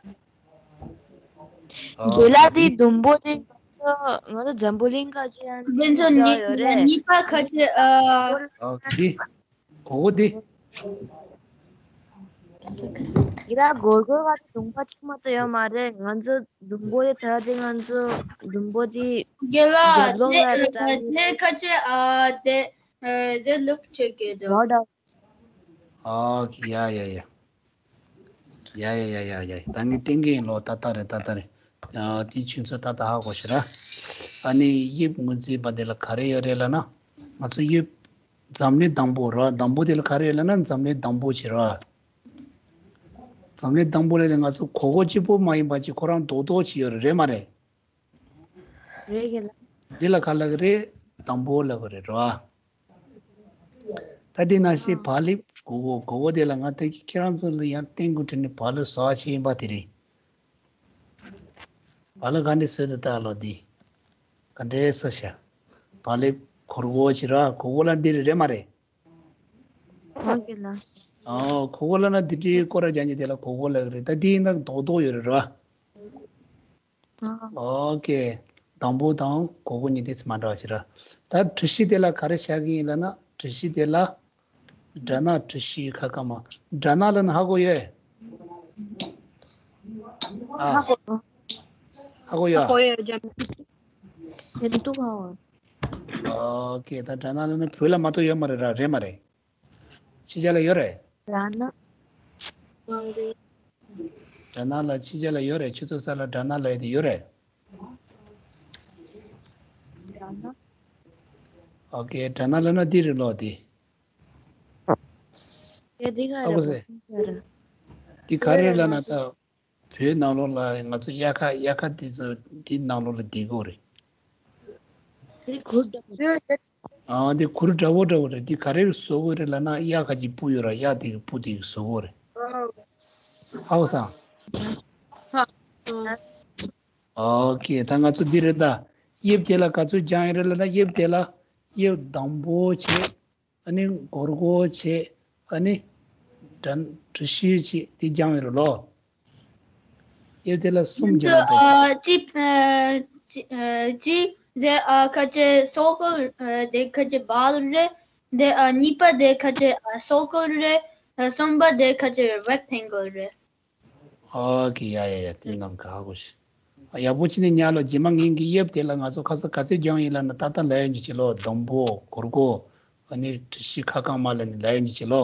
ཨོ། འདི་ལ་འདི་འདི་ཟླུམ་པོ་འདི་ང་ཚོ་ང་ཚོ་འཛམ་བུ་གླིང་ཁ་ཅིག་ཡང་འདི་ཚོ་འདྲ་ཡོད་རེད། གཉིས་པ་ཁ་ཅིག་ཨ། ཨོ་འདི། སྒོར་སྒོར་འདི། འདི་ལ་སྒོར་སྒོར་ཁ་ཅིག་ཟླུམ་པ་གཅིག་མ་གཏོགས་ཡོད་མ་རེད། ང་ཚོ་ཟླུམ་པོ་དེ་ད་དེ་ང་ཚོ་ཟླུམ་པོ་དེ་རྒན་ལགས། རྒྱབ་ལོགས་ལ་ད་དེ་ཁ་ཅིག་ཨ་དེ་ཨ་དེ་ལུག་ཆེ་གེ་དོ། ཨོ་ཡ་ཡ་ཡ། ཡ་ཡ་ཡ་ཡ་ཡ། ད་ངས་བསྟན་གྱི་ཡིན་ལོ། ད་ལྟ་རེད། ད་ལྟ་རེད། ཨ་དེ་ཁྱོད་ཚོ་ད་ལྟ་ཧ་གོ་ཤི་ར། ཨ་ནི་དབྱིབས་ངོས་འཛིན་པ་དེ་ལ་ག་རེ་ཡོད་རེད་ལབ་ན། ང་ཚོ་དབྱིབས་འཛམ་གླིང་དང་པོ་ར། དང་པོ་དེ་ལ་ག་རེ་ཡོད་ལབ་ན་འཛམ་གླིང་དང་པོ་ཅིག་ར། འཛམ་གླིང་དང་པོ་ལ་ང་ཚོ་སྒོར་སྒོར་གཅིག་པོ་མ་ཡིན་པ་ཅིག་ཁོ་རང་རྡོག་རྡོག་ཅིག་ཡོད་རེད། རེད་མ་རེད། རེད་གི་ལ། འདི་ལ་ག་ལབ་གི་རེད། དང་པོ་ལབ་གི་རེད་ར། ད་འདི་ནང་བཞིན་བག་ལེབ་སྒོར་སྒོར་སྒོར་སྒོར་དེ་ལ་ང་ད་ཁྱེད་རང་ཚོ་ལ་ཡང་བསྟན་དགོས་དྲན་ནས་བག་ལེབ་བཟོ་བ་ཞིག་ཡིན་པ་དེ་རེད། བག་ལེབ་ག་འདྲས་བཟོས་འདུག་ལྟ་ལོ། འདི་ག་འདྲས་བཟོས་ཤག་བག་ལེབ་སྒོར་སྒོར་ཅིག་ར། སྒོར་སྒོར་ལ་འདི་རེད། རེད་མ་རེད། ཨོ་ཁེ་ལ། ཨོ་སྒོར་སྒོར་ལབ་ན་འདི་འདྲའི་སྐོར་ར་རྒྱག་མཁན་དེ་ལ་སྒོར་སྒོར་ལབ་གི་རེད། ད་འདི་ཡིན་ན་རྡོག་རྡོག་ཡོད་རེད་ར། ཨ། ཨོ་ཁེ། དང་པོ་དང་སྒོར་སྒོར་གཉིས་དེ་ཚོ་མ་འདྲ་བ་ཞིག་ར། ད་གྲུ་བཞི་དེ་ལ་ག་རེ་བཞག་གི་ཡིན་ལབ་ན། གྲུ་བཞི་དེ་ལ་སྦྲ་ནག་གྲུ་བཞི་ཁ་སྐར་མ། སྦྲ་ནག་ལབ་ན་ཧ་གོ་ཡོད། ཨ། ཧ་གོ་ཡོད། ཧ་གོ་ཡོད། ཨོ་ཁེ། ད་སྦྲ་ནག་ལབ་ན་བོད་ལ་མ་གཏོགས་ཡོད་མ་རེད་ར། རེད་མ་རེད། ཕྱི་རྒྱལ་ལ་ཡོད་རེད། སྦྲ་ནག་སྦྲ་ནག་ལ་ཕྱི་རྒྱལ་ལ་ཡོད་རེད། ཆུ་ཚོད་གསར་ལ་སྦྲ་ནག་ལབ་ཡ་དེ་ཡོད་རེད། སྦྲ་ནག་ཨོ་ཁེ། སྦྲ་ནག་ལབ་ན་འདི་རེད་ལོ། འདི། ཨོ་ཁེ་ཟེར། འདི་ག་རེ་ལབ་ན་ད། བོད་ནང་ལོགས་ལ་ང་ཚོ་དབྱར་ཁ་དབྱར་ཁ་དེ་ཚོ་དེ་ནང་ལོགས་ལ་བསྡད་ཀྱི་ཡོད་རེད། དེ་གུར་འདྲ་པོ། ཨ་དེ་གུར་འདྲ་པོ་འདྲ་པོ་རེད། དེ་ག་རེ་བཟོ་དགོས་རེད་ལབ་ན། དབྱར་ཁ་གི་སྤུ་ཡོད་ར། དབྱར་དེ་གི་སྤུ་དེ་གི་བཟོ་དགོས་རེད། ཧ་གོ་སོང་། ཨོ་ཁེ། ད་ང་ཚོ་འདི་རེད་ད། དབྱིབས་དེ་ལ་ག་ཚོད་སྦྱང་ཡོད་རེད་ལབ་ན། དབྱིབས་དེ་ལ་དབྱིབས་དང་པོ་བྱས། ཨ་ནི་སྒོར་སྒོར་བྱས། ཨ་ནི་སྦྲ་གྲུ་བཞི་བྱས། དེ་སྦྱང་ཡོད་རེད་ལོ། དབྱིབས་དེ་ལ་གསུམ་སྦྱང་ཡོད་རེད། ཨ་གཅིག་ཨ་གཅིག་ཨ་གཅིག་དེ་ཨ་ཁ་ཅིག་སར་ཀལ། ཨ་དེ་ཁ་ཅིག་བལ་རེད། དེ་ཨ་གཉིས་པ་དེ་ཁ་ཅིག་ཨ་སར་ཀལ་རེད། ཨ་གསུམ་པ་དེ་ཁ་ཅིག་རེག་ཊེང་གལ་རེད། ཨོ་ཁེ། ཡ་ཡ་ཡ། དེ་རྣམས་ཧ་གོ་ཤི། ཡག་པོ་བྱས་ནས་ཉར་ལོ། རྗེས་མ་ངེད་ཀྱི་དབྱིབས་དེ་ལ་ང་ཚོ་ཁ་ས་ག་ཚོད་སྦྱང་ཡིན་ལབ་ན། ཏག་ཏག་ལབ་ཡ་ཅིག་བྱེད་ལོ། དང་པོ་སྒོར་སྒོར། ཨ་ནི་གྲུ་བཞི་ཁ་སྐར་མ་ལབ་ནས་ལབ་ཡ་ཅིག་བྱེད་ལོ།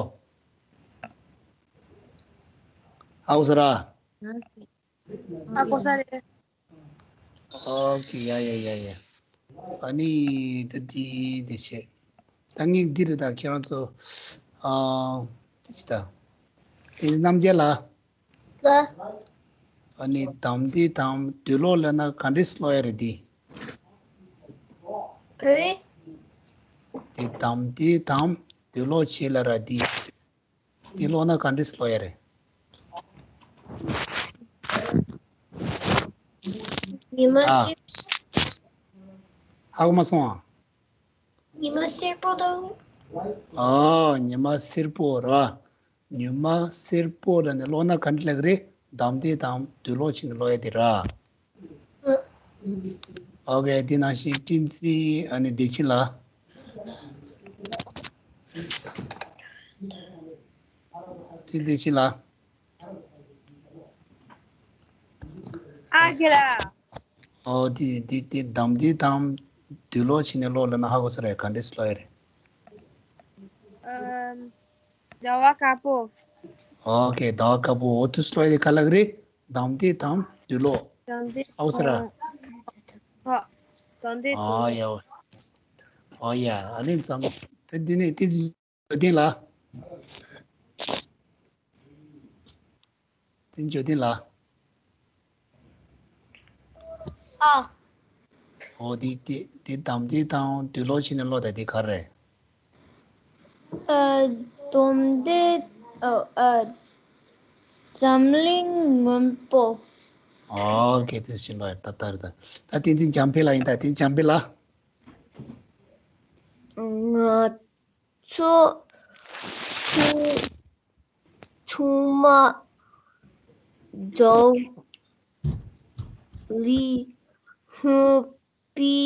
ཧ་གོ་སོང་ར། ཧ་གོ་ས་རེད། ཨོ་ཁེ། ཡ་ཡ་ཡ་ཡ། ཨ་ནི་ད་འདི་འདི་བྱས། ད་ངས་འདི་རེད་ད། ཁྱེད་རང་ཚོ་ཨ་འདི་བྱེད་ད། དེ་རྣམ་རྒྱལ་ལགས། ལགས། ཨ་ནི་དམ་འདི་དང་དུག་ལོག་ལབ་ན་ག་འདྲས་ཀློག་ཡ་རེད་འདི། ག་རེ། དེ་དམ་འདི་དང་དུག་ལོག་བྱས་ལབ་ར་འདི། འདི་ཀློག་ན་ག་འདྲས་ཀློག་ཡ་རེད། ཉི་མ་ཨ། སེར། ཧ་གོ་མ་སོང་ཨ། ཉི་མ་སེར་པོ་དང་། ཨ། ཉི་མ་སེར་པོ་ར། ཉི་མ་སེར་པོ་ལབ་ནས་ཀློག་ན་ག་འདྲ་ལབ་ཀྱི་རེད། དམ་འདི་དང་དུག་ལོག་བྱས་ནས་ཀློག་ཡ་དེ་ར། ཨོ་ཁེ། དེ་ནང་བཞིན་བསྟན་འཛིན། ཨ་ནི་བདེ་ཆེན་ལགས། དེ་བདེ་ཆེན་ལགས། ཨ་ཁེ་ལ། ཨོ་དེ་དེ་དེ་དམ་འདི་དང་དུག་ལོག་བྱས་ནས་ཀློག་ལབ་ན་ཧ་གོ་ས་རེད། ག་འདྲས་ཀློག་ཡ་རེད། ཨམ། ཟླ་བ་དཀར་པོ། ཨོ་ཁེ། ཟླ་བ་དཀར་པོ། འོ་དེ་ཀློག་ཡ་དེ་ག་ལབ་ཀྱི་རེད། དམ་འདི་དང་དུག་ལོག་དམ་འདི། ཧ་གོ་སོང་ར། ཨོ། དམ་འདི་དུག་ལོག་ཨོ་ཡ། ཨོ་ཡ། ཨ་ནི་ཙམ། ད་འདི་ནས་ཏི་ཙི་བདེ་ལ། དེ་འཇོ་ལྡན་ལགས། ཨ། ཨོ་དེ་དེ་དེ་དམ་དེ་དང་དུས་ལོག་ཕྱིན་ནས་ལོག་ད་དེ་ག་རེ་རེད། ཨ། དོམ་དེ། ཨ། ཨ། འཛམ་གླིང་སྔོན་པོ། ཨོ་ཁེ་དེ་ཕྱིན་ལོག་ད་ད་རེད་ད། ད་བསྟན་འཛིན་འཇམ་དཔལ་ལགས་ཡིན་ད། བསྟན་འཛིན་འཇམ་དཔལ་ལགས། ང་ཚོ་ཆུང་ཆུང་མ་འཛམ་གླིང་སྔོན་པོའི་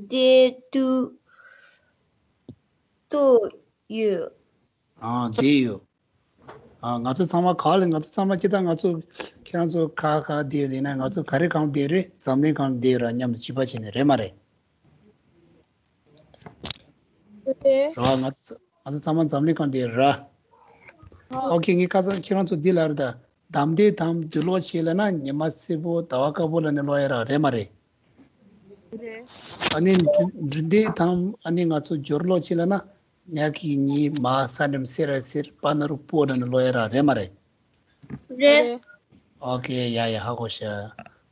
སྟེང་དུ་ལྟོས་ཡོད། ཨ་བསྡད་ཡོད། ཨ་ང་ཚོ་ཚང་མ་ག་ལ་ང་ཚོ་ཚང་མ་ཅི་ལྟར་ང་ཚོ་ཁྱེད་རང་ཚོ་ག་ག་བསྡད་ཡོད་ལབ་ན། ང་ཚོ་ག་རེ་གང་བསྡད་རེད། འཛམ་གླིང་གང་བསྡད་ཡོད་ར་མཉམ་དུ་ཕྱུ་པ་བྱས་ནས་རེད་མ་རེད། རེད། ར་ང་ཚོ་ང་ཚོ་ཚང་མ་འཛམ་གླིང་སྒང་དེ་ར། ཨོ་ཁེ། ངས་ཁ་སང་ཁྱེད་རང་ཚོ་འདི་ལ་རེད་ད། དམ་དེ་དམ་དུས་ལོག་ཕྱིན་ལབ་ན་ཉི་མ་སེར་པོ་ཟླ་བ་དཀར་པོ་ལ་ནི་ལོག་ཡ་ར་རེད་མ་རེད། རེད། ཨ་ནི་འབྲུ་འབྲུ་འདེད་དམ་ཨ་ནི་ང་ཚོ་སྦྱོར་ལོག་ཕྱིན་ལབ་ན་ཉ་གི་ཉི་མ་ས་འགྲམ་སེར་ར་སེར་པ་ན་རུ་པོ་ལ་ནི་ལོག་ཡ་ར་རེད་མ་རེད། རེད། ཨོ་ཁེ། ཡ་ཡ་ཧ་གོ་ཤག་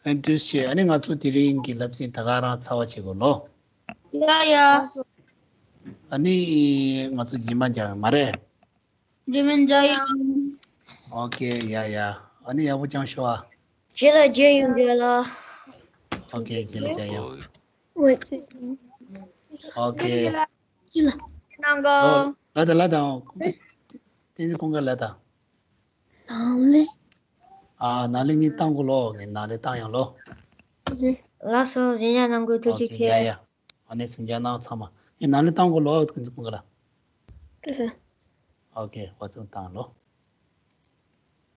ཨ་ནི་དུས་ཤེས་ཨ་ནི་ང་ཚོ་དེ་རིང་གི་བསླབ་ཚན་ད་ག་རང་ཚར་བ་བྱེད་དགོས་ལོ། ཡ་ཡ། ཨ་ནི་ང་ཚོ་རྗེས་མ་མཇལ་ཡོང་མ་རེད། རྗེས་མ་མཇལ་ཡོང་། ཨོ་ཁེ། ཡ་ཡ། ཨ་ནི་ཡག་པོ་བསྐྱངས་ཤོག་ཨ། རྗེས་ལ་མཇལ་ཡོང་གི་ལ། ཨོ་ཁེ། རྗེས་ལ་མཇལ་ཡོང་། ཨོ་ཁེ། ཅི་ལ། གནང་གོ། ལ་དང་ལ་དང་། བསྟན་འཛིན་ཁོང་ག་ལ་དང་། ནང་ལས། ཨ་ནང་ལས་ངས་བཏང་གོ་ལོ། ངས་ནང་ལས་བཏང་ཡོང་ལོ། ལགས་སོ། གཟིམ་འཇག་གནང་གོ། ཐུགས་རྗེ་ཆེ། ཡ་ཡ། ཨ་ནི་གཟིམ་འཇག་གནང་ཚང་མ། ངས་ནང་ལས་བཏང་གོ་ལོ། བསྟན་འཛིན་ཁོང་ག་ལ། ཨོ་ཁེ། ཧོ་ཙུང་བཏང་ལོ།